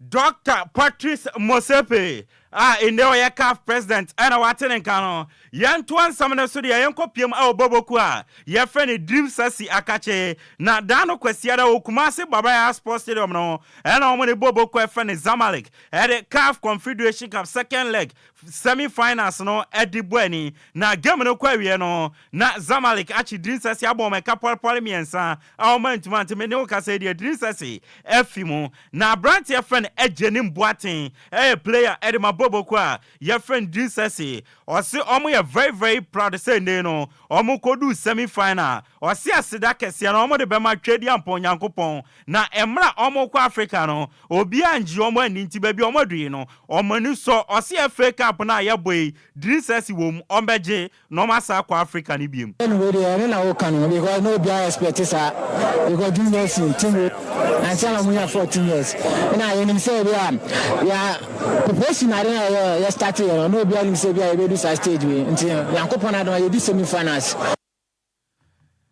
Doctor Patrice Motsepe a nnɛ ɔyɛ CAF President na wate ne nka no. Yɛntoa nsɛm no so deɛ yɛnkɔ piem wɔ Boboku a yɛfrɛ no Dream Sasi Akakye. Na da no Kwasiada wɔ Kumasi Baba Yara Sports Stadium no ɛna wɔn de Boboku a yɛfrɛ no Zamalek ɛde CAF Confederation Cup second leg semi-finals no de bɔ ani. Na game no kɔ awie no na Zamalek akye Dream Sasi abɔ wɔn ɛka pɔlepɔle mmiɛnsa a wɔn antumi ante. Me ne wo kasa yi deɛ Dream Sasi afi mu. Na abranteɛ yɛfrɛ no Agyenim Boateng ɛyɛ player ɛde ma Boboko a yɛfrɛ no Dream Sasi. Ɔse ɔmo yɛ very very proud sɛ nnɛ yi no ɔmo kɔduu semi final. Ɔse aseda kɛseɛ no ɔmo de bɛma Twedeampɔn Nyankopɔn. Na mmerɛ a ɔmo kɔ Africa no obiara nngye ɔmo anni nti baabi a ɔmo adu yi no ɔmo ani sɔ. Ɔse FA Cup no a yɛbɔ yi Dream Sasi wɔ mu ɔmo bɛgye na ɔmo asan akɔ Africa no biom. Anyway deɛ ɛno na woka no because na obiara expect saa because junior team team wei ansa na wɔnya 14 years ɛna yɛnim sɛ ebi a yɛ preparation ade na yɛ yɛ start yɛ no na obiara nim sɛ ebi a yɛbɛdu saa stage wei nti Nyankopɔn adom a yɛdu semi finals.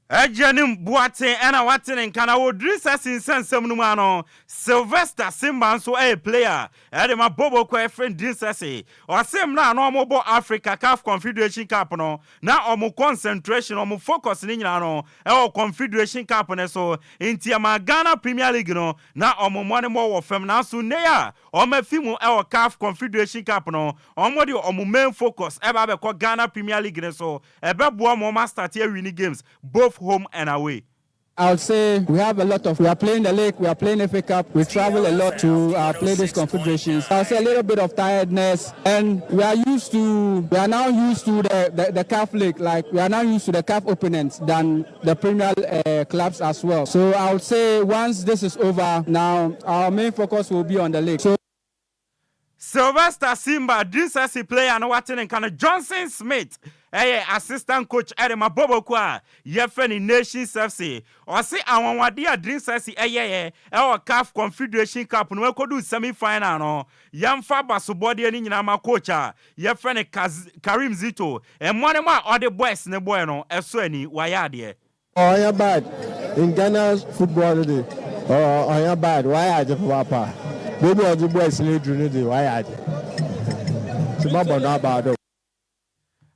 Agyenim Boateng ɛna wate ne nka na wɔdiri sɛ sensɛnsɛm no mu ano. Sylvester Simba nso ɛyɛ player ɛde ma Boboko ɛfrɛ Dream Sɛse. Ɔse mmerɛ a na ɔmo Africa CAF Confederation Cup no na ɔmo concentration ɔmo focus ne nyinaa no ɛwɔ Confederation Cup ne so nti ɛma Ghana Premier League no na ɔmo mmɔ ne mmɔ wɔ fam nanso nne a ɔmo afi mu ɛwɔ CAF Confederation Cup no ɔmo de ɔmo main focus ɛba abɛkɔ Ghana Premier League ne so ɛbɛboa ɔmo ɔmo astart awin games both home and away. I would say we have a lot of, we are playing the league, we are playing FA Cup, we travel a lot to play these confederations. I would say a little bit of tiredness, and we are used to, we are now used to the CAF league, like we are now used to the CAF opponents than the Premier clubs as well. So I would say once this is over, now our main focus will be on the league. So Sylvester Simba Dream Sɛse player no wate ne nka no. Johnson Smith ɛyɛ assistant coach ɛde ma Boboko a yɛfrɛ no Nations FC. Ɔse anwanwade a Dream Sɛse ɛyɛyɛ ɛwɔ CAF Confederation Cup no ɛkɔdu semi final no yɛmfa basobɔdeɛ no nyinaa ma coach a yɛfrɛ no Karim Zito. Ɛmmɔ mu a ɔde boys ne boy no ɛso ani wayɛ adeɛ. Ɔyɛ bad in Ghana football de ɔyɛ bad wayɛ ade papaapa beebi a ɔde boys no duru no de wayɛ ade nti mabɔ no aba do.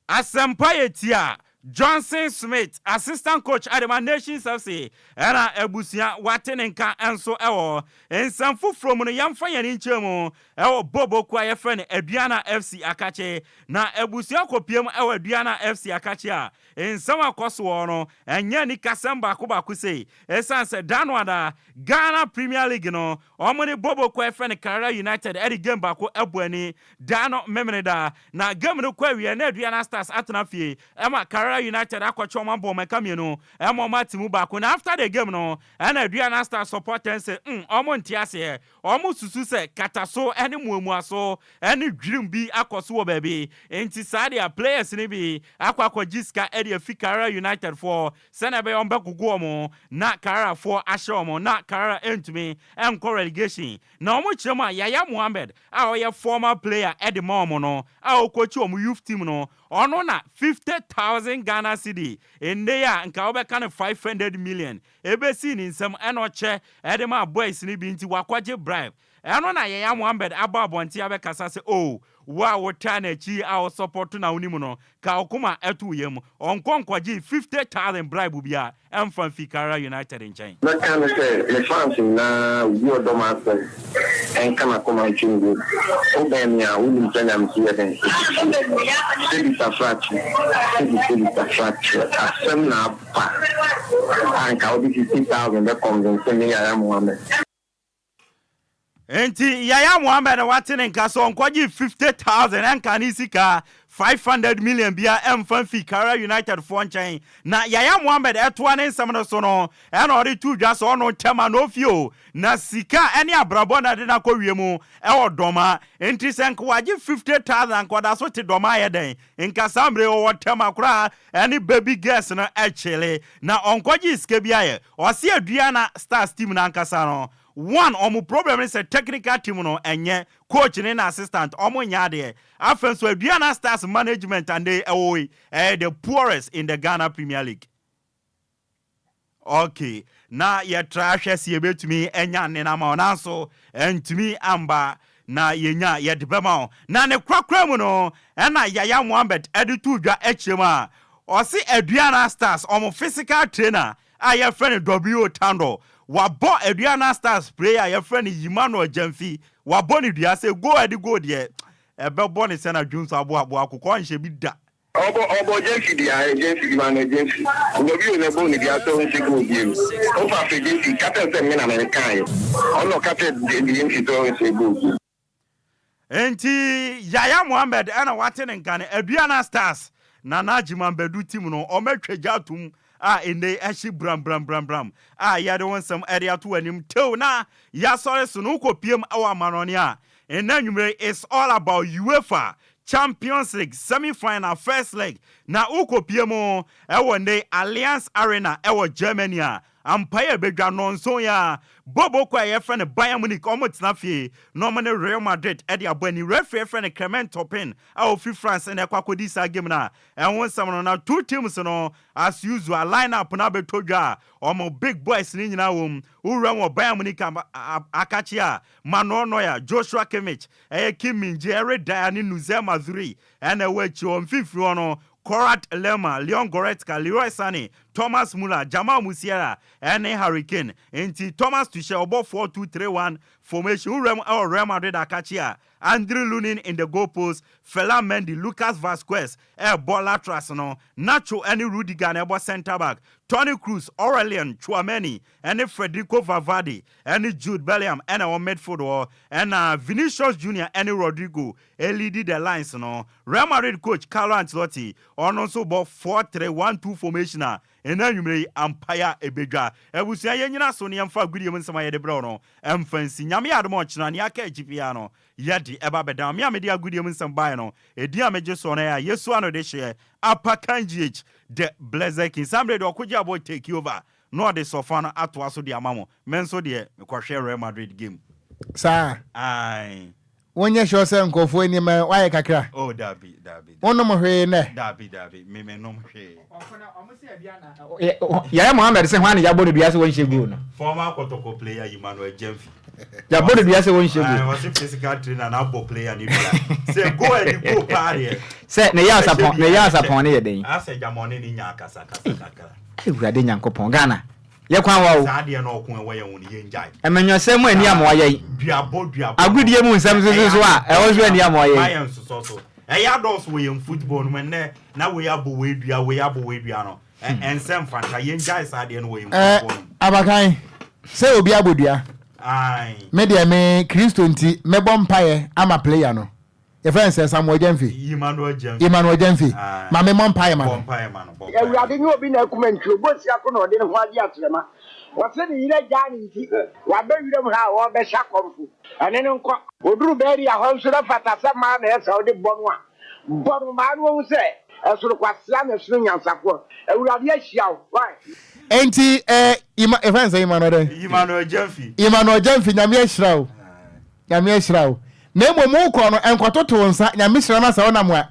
Asɛmpa yɛ ti a. Johnson Smith, assistant coach de ma Nations FC ɛna abusua wate ne nka nso wɔ nsɛm foforɔ mu no, yɛmfa yɛn ani nkyerɛ mu wɔ Bobo kuo a yɛfrɛ no Aduana FC Akakye. Na abusua kɔpiem wɔ Aduana FC Akakye a, nsɛm a ɛkɔ soɔ no, ɛnyɛ anikasɛm baako baako sei. Ɛsiane sɛ da no ada, Ghana Premier League no, wɔn ne Bobo kuo a yɛfrɛ no Karela United de game baako abɔ ani da no Memeneda. Na game no kɔ awieɛ na Aduana Stars atena fie ma Karela United akɔkye wɔn abɔ wɔn ɛka mmienu ma wɔn ate mu baako. Na after the game no, ɛna Aduana Stars supporters se mm wɔn nte aseɛ. Wɔn susu sɛ kataso ne muamuaso ne dwirim bi akɔ so wɔ baabi. Nti saa deɛ players no bi akɔ akɔgye sika de afi Karela United foɔ Sɛnea ɛbɛyɛ wɔbɛgogo wɔn na Kararafoɔ ahyɛ wɔn na Karara ntumi nkɔ relegation. Na wɔn kyerɛ mu a Yaya Mohammed a ɔyɛ former player de ma wɔn no a ɔcoachi wɔn youth team no ɔno na 50,000 Ghana cedi nnɛ yi a nka wobɛka no 500 million ɛbɛsii ne nsam ɛna ɔkyɛ de maa boys no bi nti wakɔgye bribe. Ɛno na Yaya Mohammed abɔ abɔnten abɛkasa sɛ oh wo a wotaa n'akyi a wo support no a wonim no ka wo koma to wo yam ɔnkɔ nkɔgye 50,000 bribe biara ɛmfa mfi Karara United nkyɛn. Mɛka ne sɛ me fans nyinaa obi a ɔdɔ m'asɛm nka n'akoma nto ngu. Wobɛn me a wonim sɛnea mesi yɛ dɛn ɛsisi. Sebi Safrakye, sebi sebi Safrakye asɛm na aba a nka wode 50,000 bɛ convince me Yaya Mohammed. Enti Yaya Mohammed na wate ne nka sɛ ɔnkɔgye 50,000 ɛnka ne sika 500 million bia ɛmfa mfi Karela United foɔ nkyɛn. Na Yaya Mohammed ɛtoa ne nsɛm no so no ɛna ɔde too dwa sɛ ɔno ntɛm a na ofie o na sika ɛne abrabɔ na ɛde no akɔ wiem ɛwɔ Dɔma. Enti sɛ nka wagye 50,000 anka ɔda so te Dɔma ayɛ dɛn? Nka saa mmerɛ yi ɔwɔ Tɛma koraa ɛne baby girls no ɛkyele na ɔnkɔgyee sika bi ayɛ. Ɔse Aduana Stars team no ankasa no One ɔmo problem ne sɛ technical team no ɛnyɛ, coach ne n'assistant ɔmo nyɛ adeɛ. Afei nso Aduana Stars management a nnɛ yi ɛwɔ hɔ yi ɛyɛ the poorest in the Ghana Premier League. Ok, na yɛtra hwɛ sɛ yɛbɛtumi anya nne no ama wo nanso ɛntumi amba na yɛnya a yɛde bɛma wo. Na ne korakora mu no ɛna Yaya Mohammed ɛde too dwa akyire mu a ɔse Aduana Stars ɔmo physical trainer a yɛfrɛ no W. Tandor, wabɔ Aduana Stars player a yɛfrɛ no Emmanuel Gyamfi, wabɔ no dua sɛ goal a ɛde goal deɛ, ɛbɛbɔ no sɛ na dwonso aboaboa akokɔ ɔnhyɛ bi da. Ɔbɔ ɔbɔ Gyamfi dua ɛ Gyamfi Emmanuel Gyamfi W. na ɛbɔɔ no dua sɛ ɔnhyɛ goal bio. Wofa frɛ Gyamfi ka kyerɛ no sɛ me na mekaeɛ. Ɔno na ɔka kyerɛɛ Gyamfi sɛ ɔnhyɛ goal bio. Enti Yaya Mohammed na wate ne nka no, Aduana Stars Nana Agyeman Badu team no, wɔatwa gya atom a nnɛ yi ɛhye brambrambram a yɛde wo nsɛm de ato w'anim tew na yɛasɔre so no wokɔpiem wɔ amanɔne a nnɛ anwummere yi it's all about UEFA Champions League semi-final first leg na wokɔpiem wɔ nnɛ yi Allianz Arena wɔ Germany a Ampa yi a ebedwa nnɔnson yi ara, Bobo kuo a yɛfrɛ no Bayern Munich wɔtena fie na wɔne Real Madrid de abɔ ani. Referee a yɛfrɛ no Clement Turpin a ofi France na ɛkɔ akɔdi saa game no a ɛho nsɛm no. Na two teams no as usual line up no abɛtɔ dwa a wɔn big boys no nyinaa wɔ mu. Wowura mu wɔ Bayern Munich akakye a, Manuel Neuer, Joshua Kimmich, ɛyɛ Kim Min-jae, Eric Dier ne Noussair Mazraoui na ɛwɔ akyire hɔ. Mfimfini hɔ no, Konrad Laimer, Leon Goretzka, Leroy Sane, Thomas Muller, Jamal Musiala ne Harry Kane. Enti Thomas Tuchel ɔbɔ 4-2-3-1 formation. Wo wuram wɔ Real Madrid akakye a, Andriy Lunin in the goal post, Ferland Mendy, Lucas Vazquez rebɔ laterals no, Nacho ne Rudiger na ɛbɔ centre back, Toni Kroos, Aurelien Tchouameni ne Federico Valverde ne Jude Bellingham na ɛwɔ midfield hɔ, ɛna Vinicius Junior ne Rodrygo Elidi the lines no, Real Madrid coach Carlo Ancelotti, ɔno nso bɔ 4-3-1-2 formation a ɛnnɛ anwummere yi ampaeɛ a ɛbɛdwa. Abusua yɛnnyina so na yɛmfa agodie mu nsɛm a yɛde brɛ wo no mfa nsi. Nyame yɛ adom a ɔkyena nea aka akyi biara no yɛde ɛba bɛdan wo. Me a mede agodie mu nsɛm baeɛ no, edin a megye soɔ no ɛyɛ a Yesua no dehyeɛ, Upper Kangh, The Blessed King. Saa mmerɛ yi deɛ ɔkogye aboɔ take over na ɔde sɔfa no atoa so de ama mo. Me nso deɛ mekɔhwɛ Real Madrid game. Saa? Ae. Wonyɛ sure sɛ nkurɔfoɔ anim ɛ, woayɛ kakra? Oh, dabi, dabi, dabi. Wonom hwee nnɛ? Dabi, dabi, me mennom hwee. Yaya Mohammed se hwan na yɛabɔ no dua sɛ wɔnhyɛ goal no? Former Kotoko player Emmanuel Gyamfi. Yɛabɔ no dua sɛ wɔnhyɛ goal. Wɔse physical trainer na abɔ player no dua sɛ goal ɛde goal paa deɛ. Sɛ ne yɛ asapɔn ne yɛ asapɔn ne yɛ dɛn. Asɛ gyamɔne ne nya akasakasa kakra. Awurade Nyankopɔn Ghana yɛ kwan wa o. Saa deɛ na ɔko ɛwɔ yɛn ho no yɛn gyae. Amanyɔsɛm mu ani amoa yɛn. Duabɔ duabɔ. Agodie mu nsɛm nso so a ɛhɔ nso ani amoa yɛn. Ma yɛn nsosɔ so. Ɛyɛ adɔɔso wɔ yɛn football no mu ɛnnɛ na wei abɔ wei dua wei abɔ wei dua no. Ɛnsɛ mfata yɛngyae saa adeɛ no wɔ yɛn Eh, football no mu. Abakan, sɛ obi abɔ dua. Ae. Me deɛ me Kristo nti mɛbɔ mpaeɛ ama player no. Yɛfrɛ no sɛ Samuel Gyamfi. Emmanuel Gyamfi. Emmanuel Gyamfi. Ae. Ma me mmɔ mpaeɛ ma Bɔ no. mpaeɛ ma no, bɔ mpaeɛ ma Awurade no. nyɛ obi na akum antwi, obosia ko na ɔde ne ho agye asrama. Ɔse ne yere agyaa no nti, waba wiram ha a ɔrebɛhyɛ akɔmfo. Ɛne no nkɔ. Ɔduru Beria hɔ nso na fata sɛ mmaa na ɛsɛ wode bɔ no a, bɔ no maa no ɔhu sɛ ɛsono kwasea na ɛsono nyansafoɔ. Awurade ahyia wo. Why? Enti eh, Ima, yɛfrɛ no sɛ Emmanuel dɛn? Emmanuel Gyamfi. Emmanuel Gyamfi, Nyame ahyira wo. Nyame ahyira wo. Na mmom wokɔ no, nkɔtoto wo nsa. Nyame hyira no sɛ wonam a,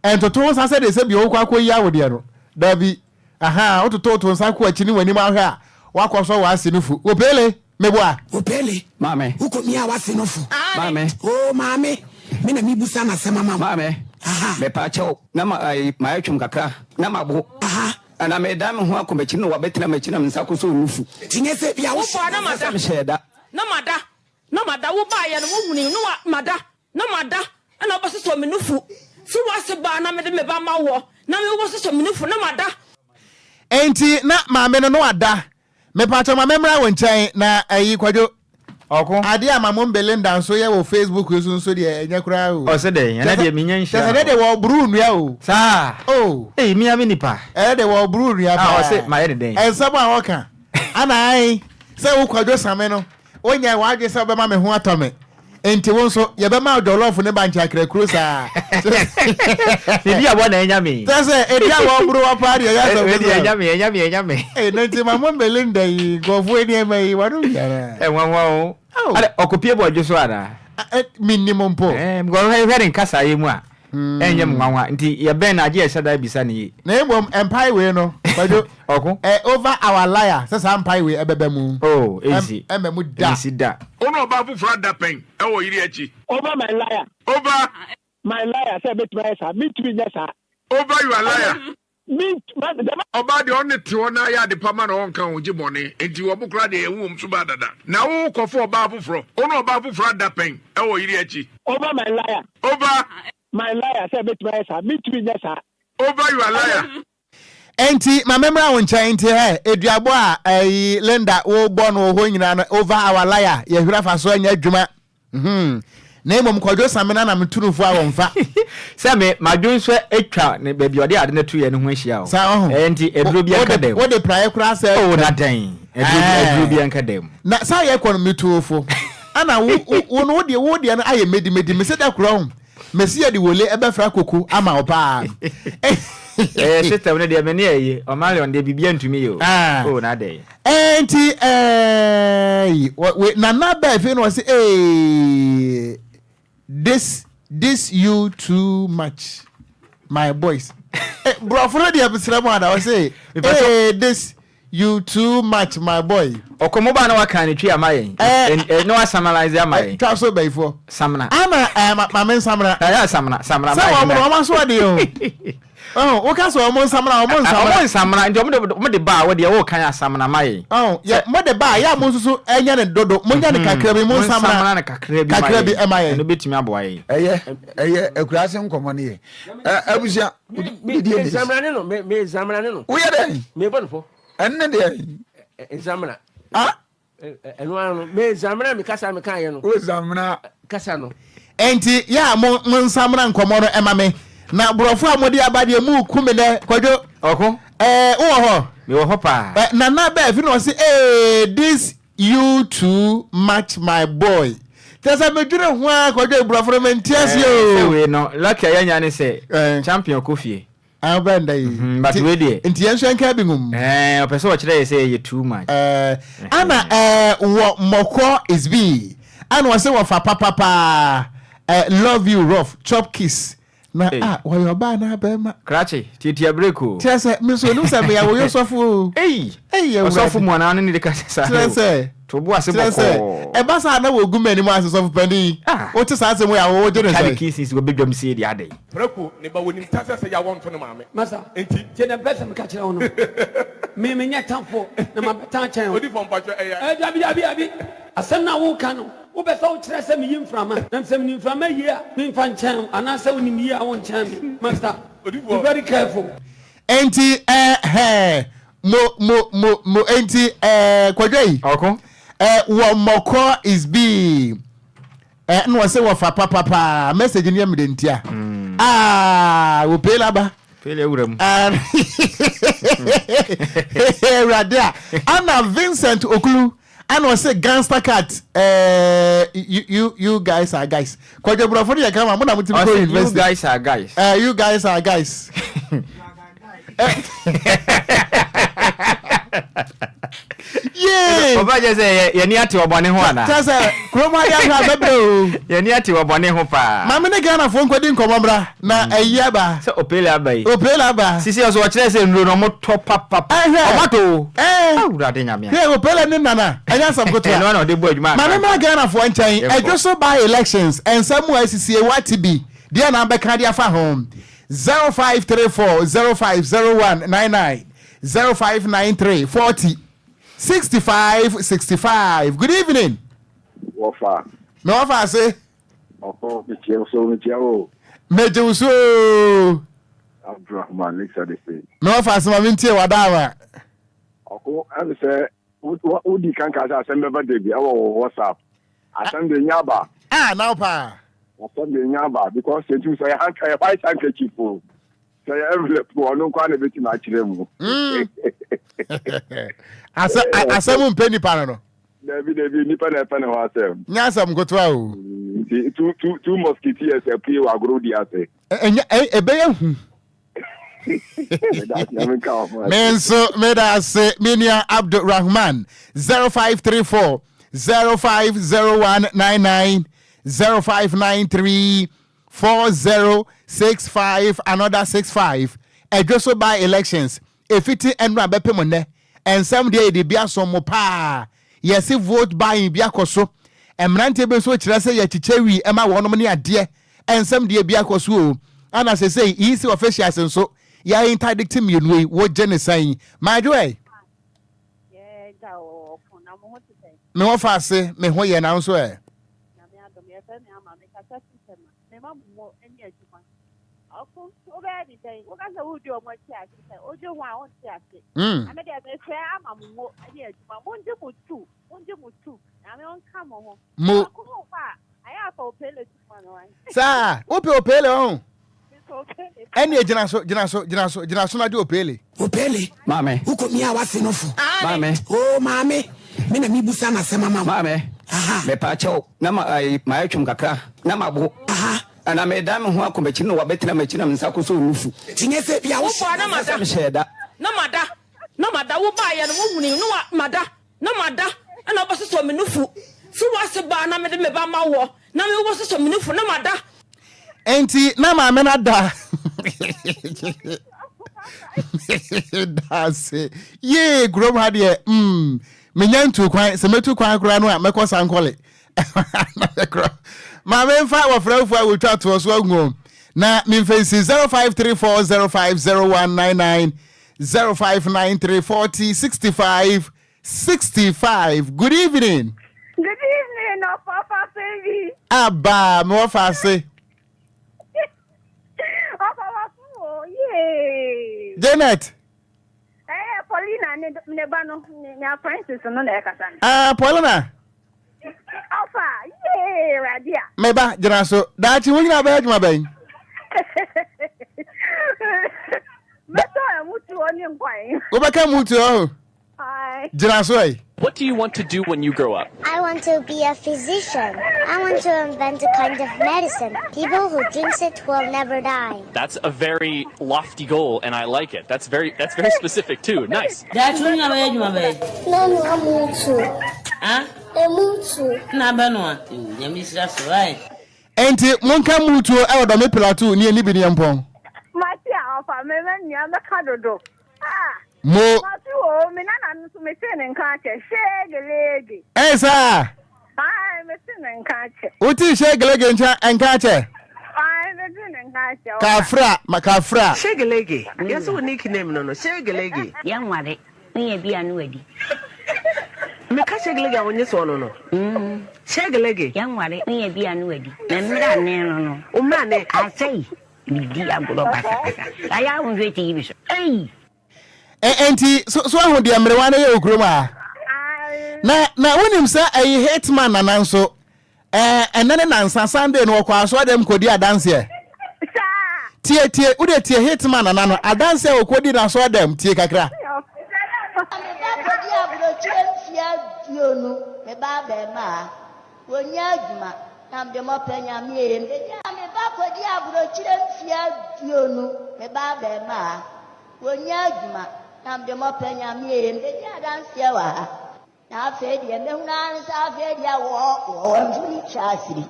ɛntoto wo nsa sɛdeɛ sɛ bio wokɔ akɔyi awodeɛ no. Dabi. Aha, wototo wo nsa kɔ akyi ne w'anim ahwɛ a, woakɔsɔ w'ase no fu. Wopele? Meboa. Opele. Maame. Wokɔ mia w'ase no fo. Maame. Oo maame, me na mebusa n'asɛm ama wo. Maame. Aha. Mepa kyɛw, na ma ayi mayɛ twom kakra, na mabo. Aha. Na medan me ho akɔ m'akyi na wabɛtena m'akyi na me nsa akɔsɔ nufu. Nti nyɛ sɛ bia wo. Wobɔɔ na mada. Sɛ mehyɛɛ da. Na mada. Na mada. Wobaeɛ no wohunii no na mada. Na mada na wobɛsosɔ me nufu. So w'ase baa na mede me ba ma woɔ na me wobɛsosɔ me nufu na mada. Enti na maame no no ada. Mepakyɛw ma memmra wo nkyɛn na ayi Kwadwo. Ɔko. Adeɛ a Mamoom Belinda nso yɛ wɔ Facebook yi so nso deɛ ɛnyɛ koraa o. Ɔse dɛn? Ɛnɛ deɛ menya nhyira Kyerɛ sɛ ɛnɛ deɛ wɔboro nnua o. Saa? Oh. Ei mea me nipa. Ɛnɛ deɛ wɔboro nnua paa. Ah ɔse mayɛ ne dɛn? Nsɛm a ɔka. Ana ae sɛ wo Kwadwo Same no Wonyɛɛ w'adwene sɛ wobɛma me ho atɔ me, enti wo nso, yɛbɛma wo jollof ne bankye akrakuro saa. Ne duabɔ na anya me. Kyerɛ sɛ, edua a wɔboro wɔ paa deɛ, ɛyɛ asɛm Wei deɛ ketewa. anya me, anya me, anya me. Ee, na nti ma mo Melinda yi, nkurɔfoɔ nneɛma yi, wɔnom bi anaa? Ɛnwanwa o. Ao. Adɛ, ɔkɔpie bɔdwo so anaa? Mennim mpo. Ɛɛ, because hwɛ ne nkasaeɛ mu a, Ɛnyɛ me nwanwa nti yɛbɛn no agye yɛhyɛ da bisa no yie. Na mmom mpae wei no, Kwadwo, Ɔko. ɛ over our liar sɛ saa mpae wei ɛbɛba mu. Oh, ɛnsi. Ɛmma mu da. Ɛnsi da. Wo ne ɔbaa foforɔ ada pɛn wɔ yere akyi? Over my liar. Over. My liar sɛ mɛtumi ayɛ saa, mentumi nyɛ saa. Over your liar. Ɔbaa deɛ ɔne te hɔ na ayɛ ade pa ma na ɔnka ho gye bɔne nti wɔn koraa deɛ yɛn wɔn so baa dada na wo kɔfo ɔbaa foforɔ wo ne ɔbaa foforɔ ada pɛn ɛwɔ yere akyi. Over my liar. Over. My liar sɛ mɛtumi ayɛ saa mentumi nyɛ saa. Over your liar. Enti ma memmra wo nkyɛn nti hɛ eduabɔ a ɛyi Linda wobɔ no wɔ hɔ nyinaa no over our liar yɛhwere afa so anya adwuma. Hmm. Na mmom Kwadwo Samena na metu no fo a wɔmfa. Sɛ me, m'adwene nso atwa ne baabi a ɔde ade no toeɛ no ho ahyia o. Saa ɔho. Ɛɛ nti aduro bi nka dam. Wode praeɛ koraa sɛ. Oh na dɛn? Aduro bi aduro bi nka dam. Na saa yɛ kɔ no metu wo fo. Ana wo wo no wo deɛ wo deɛ no ayɛ medi medi mese da korɔ ho. Mese yɛde wole ɛbɛfra koko ama wo paa. Ɛyɛ system no deɛ me ne ɛyi Omalion deɛ biribiara ntumi yɛ o. Oh na dɛn? Enti eeii we Nana bɛɛ fi na ɔse eeii this this you too much my boys. Eh, borɔfo no deɛ mesrɛ mu ana ɔse ee this you too much my boy. Ɔkɔ mo ba na waka ne twi ama yɛn. Eh, na wasamalise ama yɛn. Twa so bɛyifoɔ. Samina. Ana eh, ma maame nsamina. Ɛyɛ samina samina. Sɛ wɔn wɔn aso ɔde o. Ɔn woka sɛ wɔn nsamina wɔn nsamina. Wɔn nsamina nti wɔn de wɔn de ba a wɔde ɛwɔ kan asamina ma yɛn. Ɔn yɛ mo de ba a yɛ a mo nso so ɛnyɛ ne dodo mo nyɛ ne mhm. kakra bi mo nsamina ne kakra bi kakra bi ɛma yɛn. Ɛno betumi aboa yɛn. Ɛyɛ ɛyɛ akuraase nkɔmɔ ne yɛ ɛ abusua. Mi mi nsamina ne no mi mi nsamina ne no. Woyɛ dɛ. Mi bɔ ne fɔ. Ɛne deɛ. Nsamina. Ah. Ɛno ara no, me zamena me kasa me kaeɛ no. Wo zamena. Kasa no. Enti yɛ a mo mo nsamena nkɔmɔ no ɛma me. Na borɔfo a mode aba deɛ mu ku me nɛ Kwadwo. Ɔko. Ɛɛ wowɔ hɔ? Mewɔ hɔ paa. Ɛ Nana bɛɛ fi na ɔse ee this you too much my boy. Kyerɛ sɛ medwene ho ara Kwadwo borɔfo no mente aseɛ oo. Sɛ wei no lucky a yɛanya ne sɛ champion kɔ fie. Ah, bɛn da yi. Mm, but wei deɛ. Nti yɛn nso yɛn ka bi ngum. Ɛɛ, ɔpɛ sɛ ɔkyerɛ yɛ sɛ yɛyɛ too much. Ɛɛ, ana ɛɛ wɔ mɔkɔ is bi. Ana ɔsɛ wɔfa papapaa. Ɛɛ, love you rough, chop kiss. Na a ah, wɔyɛ ɔbaa na abɛɛma. Krakye, tiatia break o. Kyerɛ sɛ, me nso onim sɛ meyɛ woyɛ sɔfo o. Ei, Ei, ɔsɔfo mu anaa ne ne de ka sɛ saa. Kyerɛ sɛ. To bo ase Kyerɛ sɛ, bɔkɔɔ. ɛba saa na wɔgu m'anim ase sɔfo panin yi. Wote saa asɛm wei a, wogye no Charlie sɛn? Kingston si wɔbɛdwam sie deɛ adɛn? Prako ne ba wɔnim ta sɛ sɛ ya wɔnto ne maame Masa, nti. tie deɛ mepɛ sɛ meka kyerɛ wo no. Me, menyɛ tamfoɔ, na mabɛtan akyɛn wo. Odifoɔ mpakyɛ ɛyɛ. Eh, dabi, dabi, dabi. Asɛm no a woreka no, wopɛ sɛ wokyerɛ sɛ meyi mframa? Na sɛ menim mframa yie a, memfa nkyɛn wo, anaasɛ wonim yie a wonkyɛn me? Master, be very careful. Enti eh hɛɛ mo mo mo mo enti eh kwadwa yi. Ɔko. Eh wɔ mɔkɔ is bi eh na wɔsɛ wɔfa papapaa message no yɛ mede ntia. Mm. Ah wɔ pay laba. Pele awura mu. Ah, Awurade a ana Vincent Okulu Ana ɔse gangster cat eh, you, you, you guys are guys. Kwadwo brɔfo no yɛ kama mo na mo timi kɔ university. You guys are guys. Eh, you guys are guys. Yee. Ɔba kyɛ sɛ yɛni ate ɔbɔne ho ana? Kyɛ sɛ kurom ha yɛ ahwɛ abɛbrɛ o. Yɛni ate ɔbɔne ho paa. Maame ne Ghanafoɔ nkɔdi nkɔmmɔ mmra na ayi aba. Sɛ opele aba yi. Opele aba. Sisi ɔso ɔkyerɛ sɛ nnuro no ɔmo tɔ papapa. Ɛhwɛ. Ɔmo atɔ o. Ɛɛ. Awurade Nyame a. Hwɛ opele ne nana ɛnyɛ asɛm ketewa. Ɛno na ɔde bɔ adwuma Maame mmra Ghanafoɔ nkyɛn. Yɛnkɔ. Ɛdwo so by elections nsɛm mu a asisie woate bi deɛ na abɛka de afa ho 0534 050199 0593 40 65 65 Good evening. Wɔfa. Me wɔfa ase. Ɔkɔ mekyia wo so mekyia wo. Megye wo so oo. Abdulrahman ne Sadese. Me wɔfa ase ma mentie wadaama. Ɔko ɛne sɛ wodi kan ka sɛ asɛm bɛba da bi ɛwɔ wɔ WhatsApp. Asɛm de nya aba. Ah now paa. Asɛm de nya aba because yɛntumi sɛ yɛ white handkerchief o. Sɛ yɛ envelope ɔno nkoa na ebetumi akyerɛ mu. Mm. Asɛm mpɛ nipa no no. Dabi dabi nipa na ɛpɛ ne ho asɛm. Nyɛ asɛm nkotoa o. Mm, nti two two two musketeers apue wɔ agorɔ di ase. Ɛnyɛ ɛbɛyɛ hu. Me nso meda ase me nua Abdul Rahman 0534 050199 0593 4065 another 65 Ɛdwo so by elections ɛfiti ɛnora bɛpem nnɛ Nsɛm deɛ yɛde bi asom mo paa Yɛse vote buying bi akɔ so Mmeranteɛ bi nso kyerɛ sɛ yɛkyekyɛ wii ɛma wɔnom ne adeɛ Nsɛm deɛ bi akɔ so o Ana sesei EC officials nso yɛ interdict mmienu yi wogye ne sɛn Madwo ɛ? Me ho fa ase me ho yɛ na wo nso ɛ? Nyame adom yɛfrɛ me ama me kasa fi tɛma me ma mo mo ne adwuma ɔko wobɛyɛ ne dɛn woka sɛ wodi ɔmo akyi ase sɛ wogye ho a wonte ase mm. na me deɛ mefrɛ ama mo mo ne adwuma mongye mo tu mongye mo tu nyame ɔnka mo ho mo ɔko wo hɔ a ayɛ afa opele tu ma no saa wopɛ opele ɔho Ɛnneɛ gyina so, gyina so, gyina so, gyina so na gye opeele. Opeele. Maame. Wokɔ mia w'ase no fo. Maame. Oo maame, me na mebusa n'asɛm ama wo. Maame. Aha. Mepaakyɛw, na ma ayi mayɛ twom kakra na mabo. Aha. Na medan me ho akɔ m'akyi na wabɛtena m'akyi na me nsa akɔsɔ nufu. Nti nyɛ sɛ bia Wo baa na mada. Sɛ mehyɛɛ da. Na mada. Na mada. Wo baeɛ no, wohunii no wa mada. Na mada na wobɛsosɔ me nufu. Fi w'ase ba na mede me ba ma woɔ, na me wobɛsosɔ me nufu, na mada. Enti na maame no ada daase yee kurom ha deɛ mm, menya ntu kwan sɛ mɛtu kwan koraa no a mɛkɔ sankɔle maame mfa wɔfrɛfoɔ a wɔtwa toɔ so aguo na memfa nsi 0534050199 0593 40 65 65 Good evening. Good evening, Ɔfafa Baby. Aba, me wɔfa ase. Ɔfafa fo, yee. Janet. Eh, Paulina ne ne ba no, ne apprentice no na ɛkasa no. Ah, Paulina. Ɔfa, yee, Awurade a. Me ba, gyina so. Daakye wo nyinaa bɛyɛ adwuma bɛn? Mɛtɔ ɛmutuo ne nkwan. Wobɛka mutuo ho? Gyina so ɛ. What do you want to do when you grow up? I want to be a physician. I want to invent a kind of medicine. People who drinks it will never die. That's a very lofty goal and I like it. That's very that's very specific too. Nice. Daakye wo nyina bɛyɛ adwuma bɛyɛ. Mɛnoa mutu. Ah? Emutu. Na abɛnoa. Nyame nhyira so ae. Enti monka mutuo wɔ dɔme pilato ne ani bi ne yɛmpɔn. Mate a ɔfa me mɛnua mɛka dodo ah. Mo. Mate o, me nana no nso metee ne nka akyɛ, Shegelege. Ɛyɛ saa? Ae, metee ne nka akyɛ. Wotee Shegelege nkyɛn nka akyɛ? Ae, metee ne nka akyɛ. Kafra, ma kafra. Shegelege, yɛse wo nick name no no, Shegelege. Yɛnware, wonya bi a na wadi. Meka Shegelege a wonye soɔ no no, Shegelege. Yɛnware, wonya bi a na wadi. Me mmrane no no. Wo mmrane. Asɛi. Medi agorɔ basabasa. Ayɛ a wonhwɛ TV so. Ei! Enti so so ahu deɛ mmerewa no yɛ wɔ kurom a? Na na wonim sɛ ɛyi hitman nana nso ɛɛ ɛnɛ ne nansa Sunday no wɔkɔ asɔre dɛm kɔdi adanseɛ. Tie tie wode tie hitman nana no adanseɛ a wɔkɔdi no asɔre dɛm tie kakra. Me ba kɔdi aburokyire mfeɛ aduonu me ba abɛɛmaa. Wɔnnya adwuma, na mede mɔpɛ Nyame ee. Mede a me ba kɔdi aburokyire mfeɛ aduonu, me ba abarimaa. Wɔnnya adwuma, na mede mɔpɛ Nyame ee. Mebɛdi adanseɛ wɔ ha, na afei deɛ mɛhunu ara ne sɛ afei deɛ wɔ wɔ mfoni twa asiri.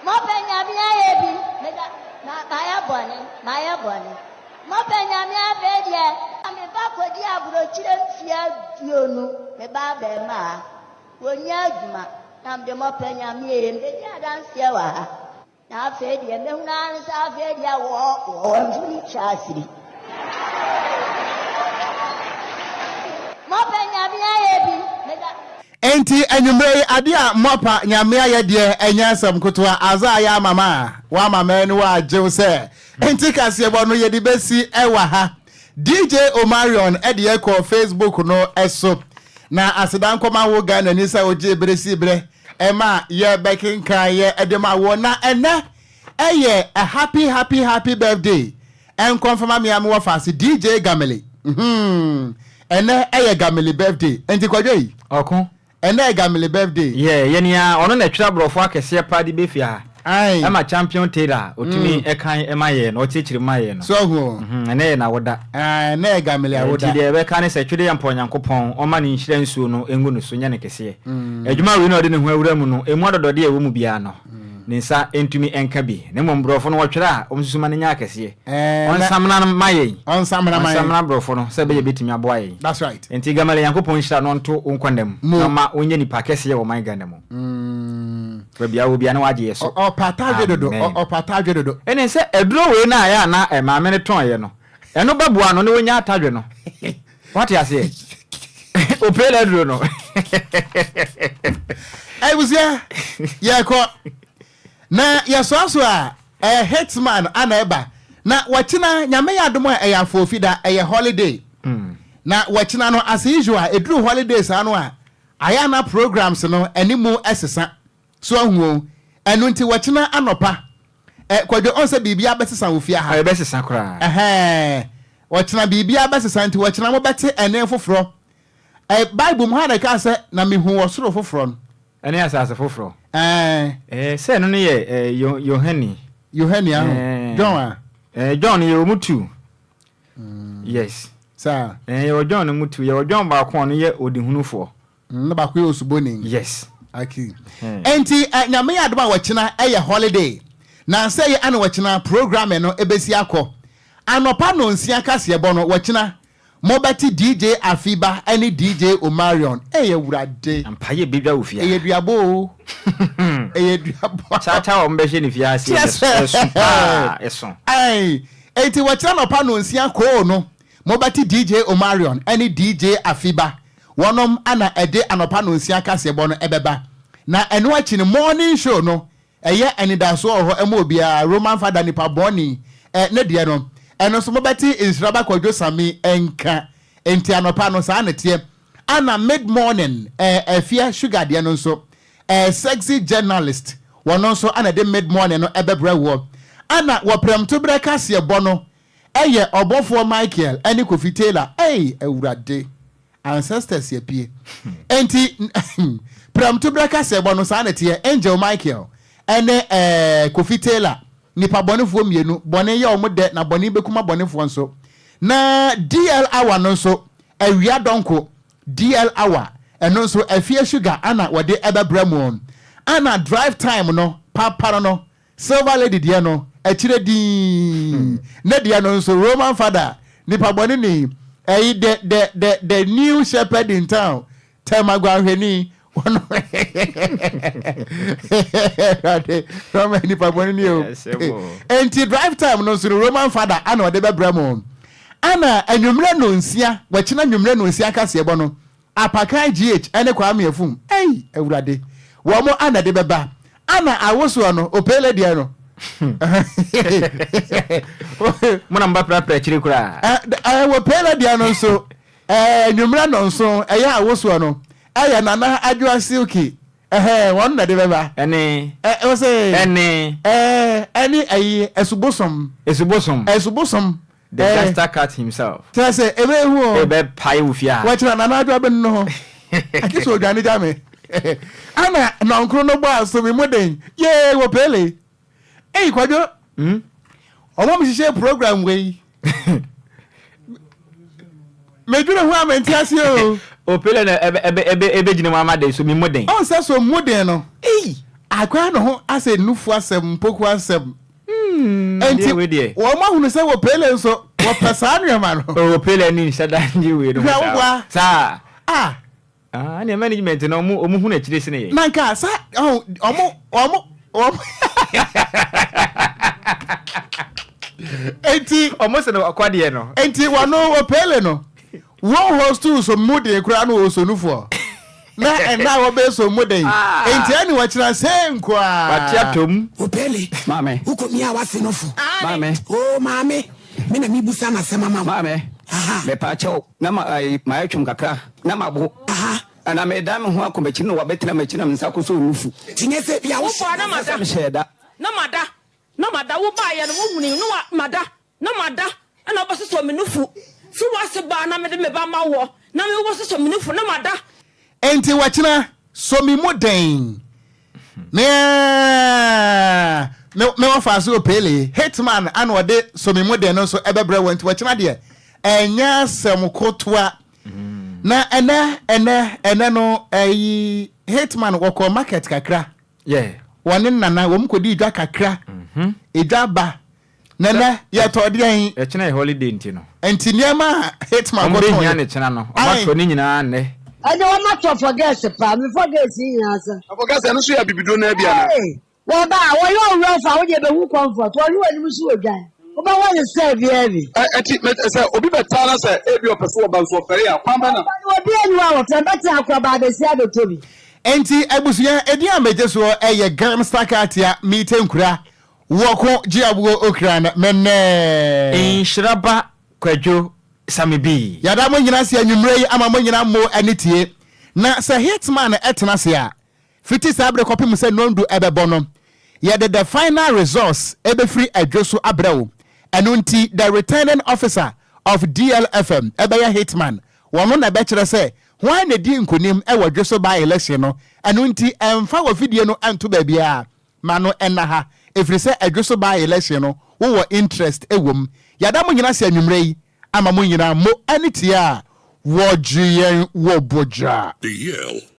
Mɔpɛ Nyame ayɛ bi, meda ma mayɛ bɔne, mayɛ bɔne. Mɔpɛ Nyame afei deɛ. Me ba kɔdi abrokyire mfeɛ aduonu me ba abɛɛmaa wɔnnya adwuma na mede mɔpɛ Nyame ee mebɛdi adanseɛ wɔ ha na afei deɛ mɛhunu ara ne sɛ afei deɛ wɔ wɔ mfoni twa asiri mɔpɛ Nyame ayɛ bi meda. Enti anwummerɛ yi adeɛ a moapa Nyame ayɛ deɛ ɛnyɛ asɛm kotoa adze a ayɛ ama ma wama m'aniwa agyew sɛ Enti kaseɛbɔ no yɛde bɛsi wɔ ha. DJ Omarion de yɛn kɔɔ Facebook no so. Na aseda nkɔma wo Ghanani sɛ wogyee bere sii berɛ ma yɛbɛkenkan yɛ de ma wo. Na ɛnɛ ɛyɛ a happy happy happy birthday nkɔmfama me a mewɔ faase DJ Gamele. Hmm. Ɛnɛ ɛyɛ Gamele birthday. Enti kwadwo yi. Ɔko. Ɛnɛ yɛ Gamele birthday. Yeah, yɛ nea ɔno na ɛtwerɛ aborɔfo akɛseɛ paa de bɛfie ha. Aye. Ɛma Champion Taylor ɔtumi ɛkan ɛma yɛn no, ɔkyerɛkyerɛ mu ma yɛn no. So ahu o. Mhm, ɛnɛ yɛ n'awoda. Aye, ɛnɛ yɛ Gamele awoda. Nti deɛ yɛbɛka ne sɛ Twedeɛ Mpɔ Nyankopɔn ɔmma ne nhyira nsuo no ngu ne so nyɛ no kɛseɛ. Adwuma wei na ɔde ne ho awura mu no, ɛmu adɔdɔdeɛ a ɛwɔ mu biara no, ne nsa ntumi nka bi. Na mmom borɔfo no wɔtwerɛ a, wɔnsusu ma no nyɛ akɛseɛ. Ɔnsamena no ma yɛn. Ɔnsamena ma yɛn. Ɔnsamena borɔfo no sɛ ɛbɛyɛ ɛbɛtumi aboa yɛn. That's right. Nti Gamale Nyankopɔn nhyira no ɔnto wo nkwa nna mu na ɔma wonyɛ nipa kɛseɛ wɔ ɔman Ghana mu. Baabi a wɔ biara na wagye yɛ so. Ɔpa atadwe dodo. Amen. Ɔpa atadwe dodo. Ɛne sɛ aduro wei no a ɛyɛ a na maame no tɔn yɛ no, ɛno bɛboa no na wanya atadwe no. Wate aseɛ? Opee na aduro no. Abusua, yɛkɔ. Na yɛsoa so a, ɛyɛ Hitman ana ɛba. Na wɔkyena, Nyame yɛ adom a, ɛyɛ Afoofida, ɛyɛ holiday. Na wɔkyena no, as usual, ɛduru holiday saa no a, ayɛ a na programs no, animu sesa. So ahu o? Ɛno nti wɔkyena anɔpa, ɛ, Kwadwo, ɔn sɛ biribiara bɛsesa wɔ fie ha? Ɛbɛsesa koraa. Ɛhɛɛ. Ɔkyena biribiara bɛsesa nti ɔkyena mobɛte ɛnne foforɔ. Ɛ, Bible mu ha na ɛkaa sɛ, Na mehuu ɔsoro foforɔ no. Ɛne asase foforɔ. Ɛɛ. Ɛɛ, sɛ ɛno no yɛ, ɛ, Yo, Yohane. Yohane aho. Ɛɛ. John a. Ɛɛ, John no yɛwɔ mu two. Yes. Saa. Ɛɛ, yɛwɔ John no mu two. Yɛwɔ John baako a ɔno yɛ ɔdehunufoɔ. Na baako yɛ osuboni. Yes. Okay. Enti eh, Nyame yɛ adom a wɔkyena ɛyɛ holiday. Nansa yi ana wɔkyena programming no ebesi akɔ. Anɔpa nonsia kaseɛbɔ no wɔkyena mobɛte DJ Afiba ɛne DJ Omarion. Ei Awurade. Ampa yɛ bedwa wɔ fie ha. Ɛyɛ duabɔ o. Ɛyɛ duabɔ. Kyakya a wɔn bɛhyɛ ne fie ase Kyerɛ sɛ. ɛso paa ɛso. Ɛn, enti wɔkyena anɔpa nonsia koo no mobɛte DJ Omarion ɛne DJ Afiba Wɔnom na ɛde anɔpa nonsia kaseɛbɔ no ɛbɛba. Na ɛno akyi no morning show no ɛyɛ anidasoɔ wɔ hɔ ɛma obiara, Roman fada nipa bɔne ɛ ne deɛ no ɛno nso mobɛte Nhyiraba Kwadwo Sami nka. Enti anɔpa no saa na ɛteɛ. Ana mid morning ɛ Afia Sugar deɛ no nso ɛ Sexy Journalist wɔno nso ana ɛde mid morning no ɛbɛbrɛ woɔ. Ana wɔ prɛmtoberɛ kaseɛbɔ no Ɛyɛ ɔbɔfoɔ Michael ɛne Kofi Taylor ei awurade ancestors apue enti prɛmto berɛ kasɛbɔ no saa na ɛteɛ Angel Michael ɛne ɛɛ Kofi Taylor nipa bɔnefoɔ mmienu bɔne yɛ wɔn dɛ na bɔne bɛkum abɔnefoɔ nso na DL hour no nso awia dɔnko DL hour ɛno nso afie sugar ana wɔde ɛbɛbrɛ mo ana drive time no papa no no Silver lady deɛ no. Akyire dinn. Ne deɛ no nso, Roman Fada, nipa bɔne ni, ɛyi the the the the new shepherd in town, Thelma Guanhwɛni, wɔn Awurade, Roman nipa bɔne ni o. Enti drive time no nso no, Roman Fada ana ɔde bɛbrɛ mo. Ana anwummerɛ nnɔnsia, wɔkyena anwummerɛ nnɔnsia kaseɛbɔ no, Apakan GH ne Kwame Afum ei awurade wɔn ana de bɛba ana awosoɔ no Opele deɛ no. Mo na mo ba prapra akyire koraa. Ɛ wɔ Pele deɛ no nso ɛɛ nwummerɛ nnɔnson ɛyɛ awosoɔ no ɛyɛ Nana Adwoa Silky ɛhɛn wɔn na de bɛba. Ɛne. Ɛ ɔsɛ. Ɛne. Ɛɛ ɛne ɛyi Asubosom. Asubosom. Asubosom. The Eh. gangster cat himself. Kyerɛ sɛ ebe ehu o. Ebe pae wo fie ha. Wɔkyerɛ Nana Adwo abɛnu no ho. Agye sɛ odwane gya me. Ana nɔnkoro no bɔ aso me mu den. Yee wɔ pele. Ei Kwadwo. Hmm? Ɔmo hyehyɛ program wei. Medwene ho a mente aseɛ o. Opele na ebe ebe ebe ebe gyina mu ama den so me mu den. Ɔn sɛ so mu den no. Ei akwa ne ho asɛ nufu asɛm mpoku asɛm. Enti wɔn ahunu sɛ wɔ Pele nso wɔpɛ saa nneɛma no. Oh, Pele ani nhyɛ da nye wei no ho saa. Hwɛ Saa. Ah. Ah, ne management no ɔmo ɔmo hu n'akyire sene yɛn. Na nka sa ɔmo ɔmo ɔmo ɔmo. Enti ɔmo sɛ no ɔkwadeɛ no. Enti wɔn wɔ Pele no wɔn host so mu den koraa no wɔ sonufoɔ. Na ɛna a wɔbɛyɛ so mu den. Ah. Enti ɛne wɔkyerɛ sɛ nkoa. Wate atom. Opele. Maame. Wokɔ mia wase no fo. Maame. Oh maame, me na mebusa no asɛm ama wo. Maame. Aha. Mepa kyɛw na ma ayi mayɛ twom kakra na mabo. Aha. Na medan me ho akɔ m'akyi na wabɛtena m'akyi na me nsa akɔsɔ nufu. Nti nyɛ sɛ bia wo. Wobɔɔ na mada. Sɛ mehyɛɛ da. Na mada. Na mada. Wobaeɛ no wohunii no a mada. Na mada na wobɛsosɔ me nufu. So w'ase baa na mede me ba ma woɔ, na me wobɛsosɔ me nufu, na mada. Enti wɔkyena sɔ me mu den. Me aa me me wɔfa so opele hitman ana ɔde sɔ me mu den no nso ɛbɛbrɛ wɔn nti wɔkyena deɛ ɛnyɛ asɛm kotoa na ɛnɛ ɛnɛ ɛnɛ no ɛyi hitman wɔkɔ market kakra wɔne nana wɔn kɔdi dwa kakra edwa ba Nana, yɛtɔ deɛn? Ɛkyena yɛ holiday nti no. Nti nneɛma a Hitman kɔtɔn. Wɔn bɛhia ne kyena no. Wɔn atɔ ne nyinaa nnɛ. Ɛnde wɔn atɔ fɔgɛs paa, me fɔgɛs yi nyinaa sa. Fɔgɛs ɛno nso yɛ abibiduro no ara bi anaa? Ee, wɔba a, wɔyɛ owura fa, wo deɛ bɛhu comfort, wɔhwe w'anim so wɔdwan. Wobɛwɔ ne style biara bi. Ɛ ɛnti mɛ sɛ obi bɛtaa na sɛ ebi ɔpɛ sɛ ɔba nso ɔfɛre a, kwan bɛn na. Ɔba no obi nni hɔ a wɔfrɛ no, bɛtena akora abɛsi abɛtɔ bi. Enti abusua, edin a megye soɔ yɛ Gangsta Katia Mite Nkura Wɔko gye aboɔ okra no me nnɛɛ. Nhyira ba Kwadwo Same Bii. Yɛda mo nyina ase anwummerɛ yi ama mo nyina mo ani tie. Na sɛ Hitman tena ase a, fiti saa bere kɔpem sɛ nnɔndu bɛbɔ no, yɛde the final results bɛfiri adwo so abrɛ wo. Ɛno nti the returning officer of DLFM bɛyɛ Hitman. Wɔno na ɛbɛkyerɛ sɛ hwan na ɛdii nkonim wɔ dwo so by-election no. Ɛno nti ɛmfa w'afidie no nto baabiara. Ma no ɛna ha ɛfiri sɛ ɛdwo so by election no wo wɔ interest wɔ mu. Yɛada mo nyina ase anwummerɛ yi ama mo nyinaa mo ani tie a wɔgye yɛn wɔ bogya. DL.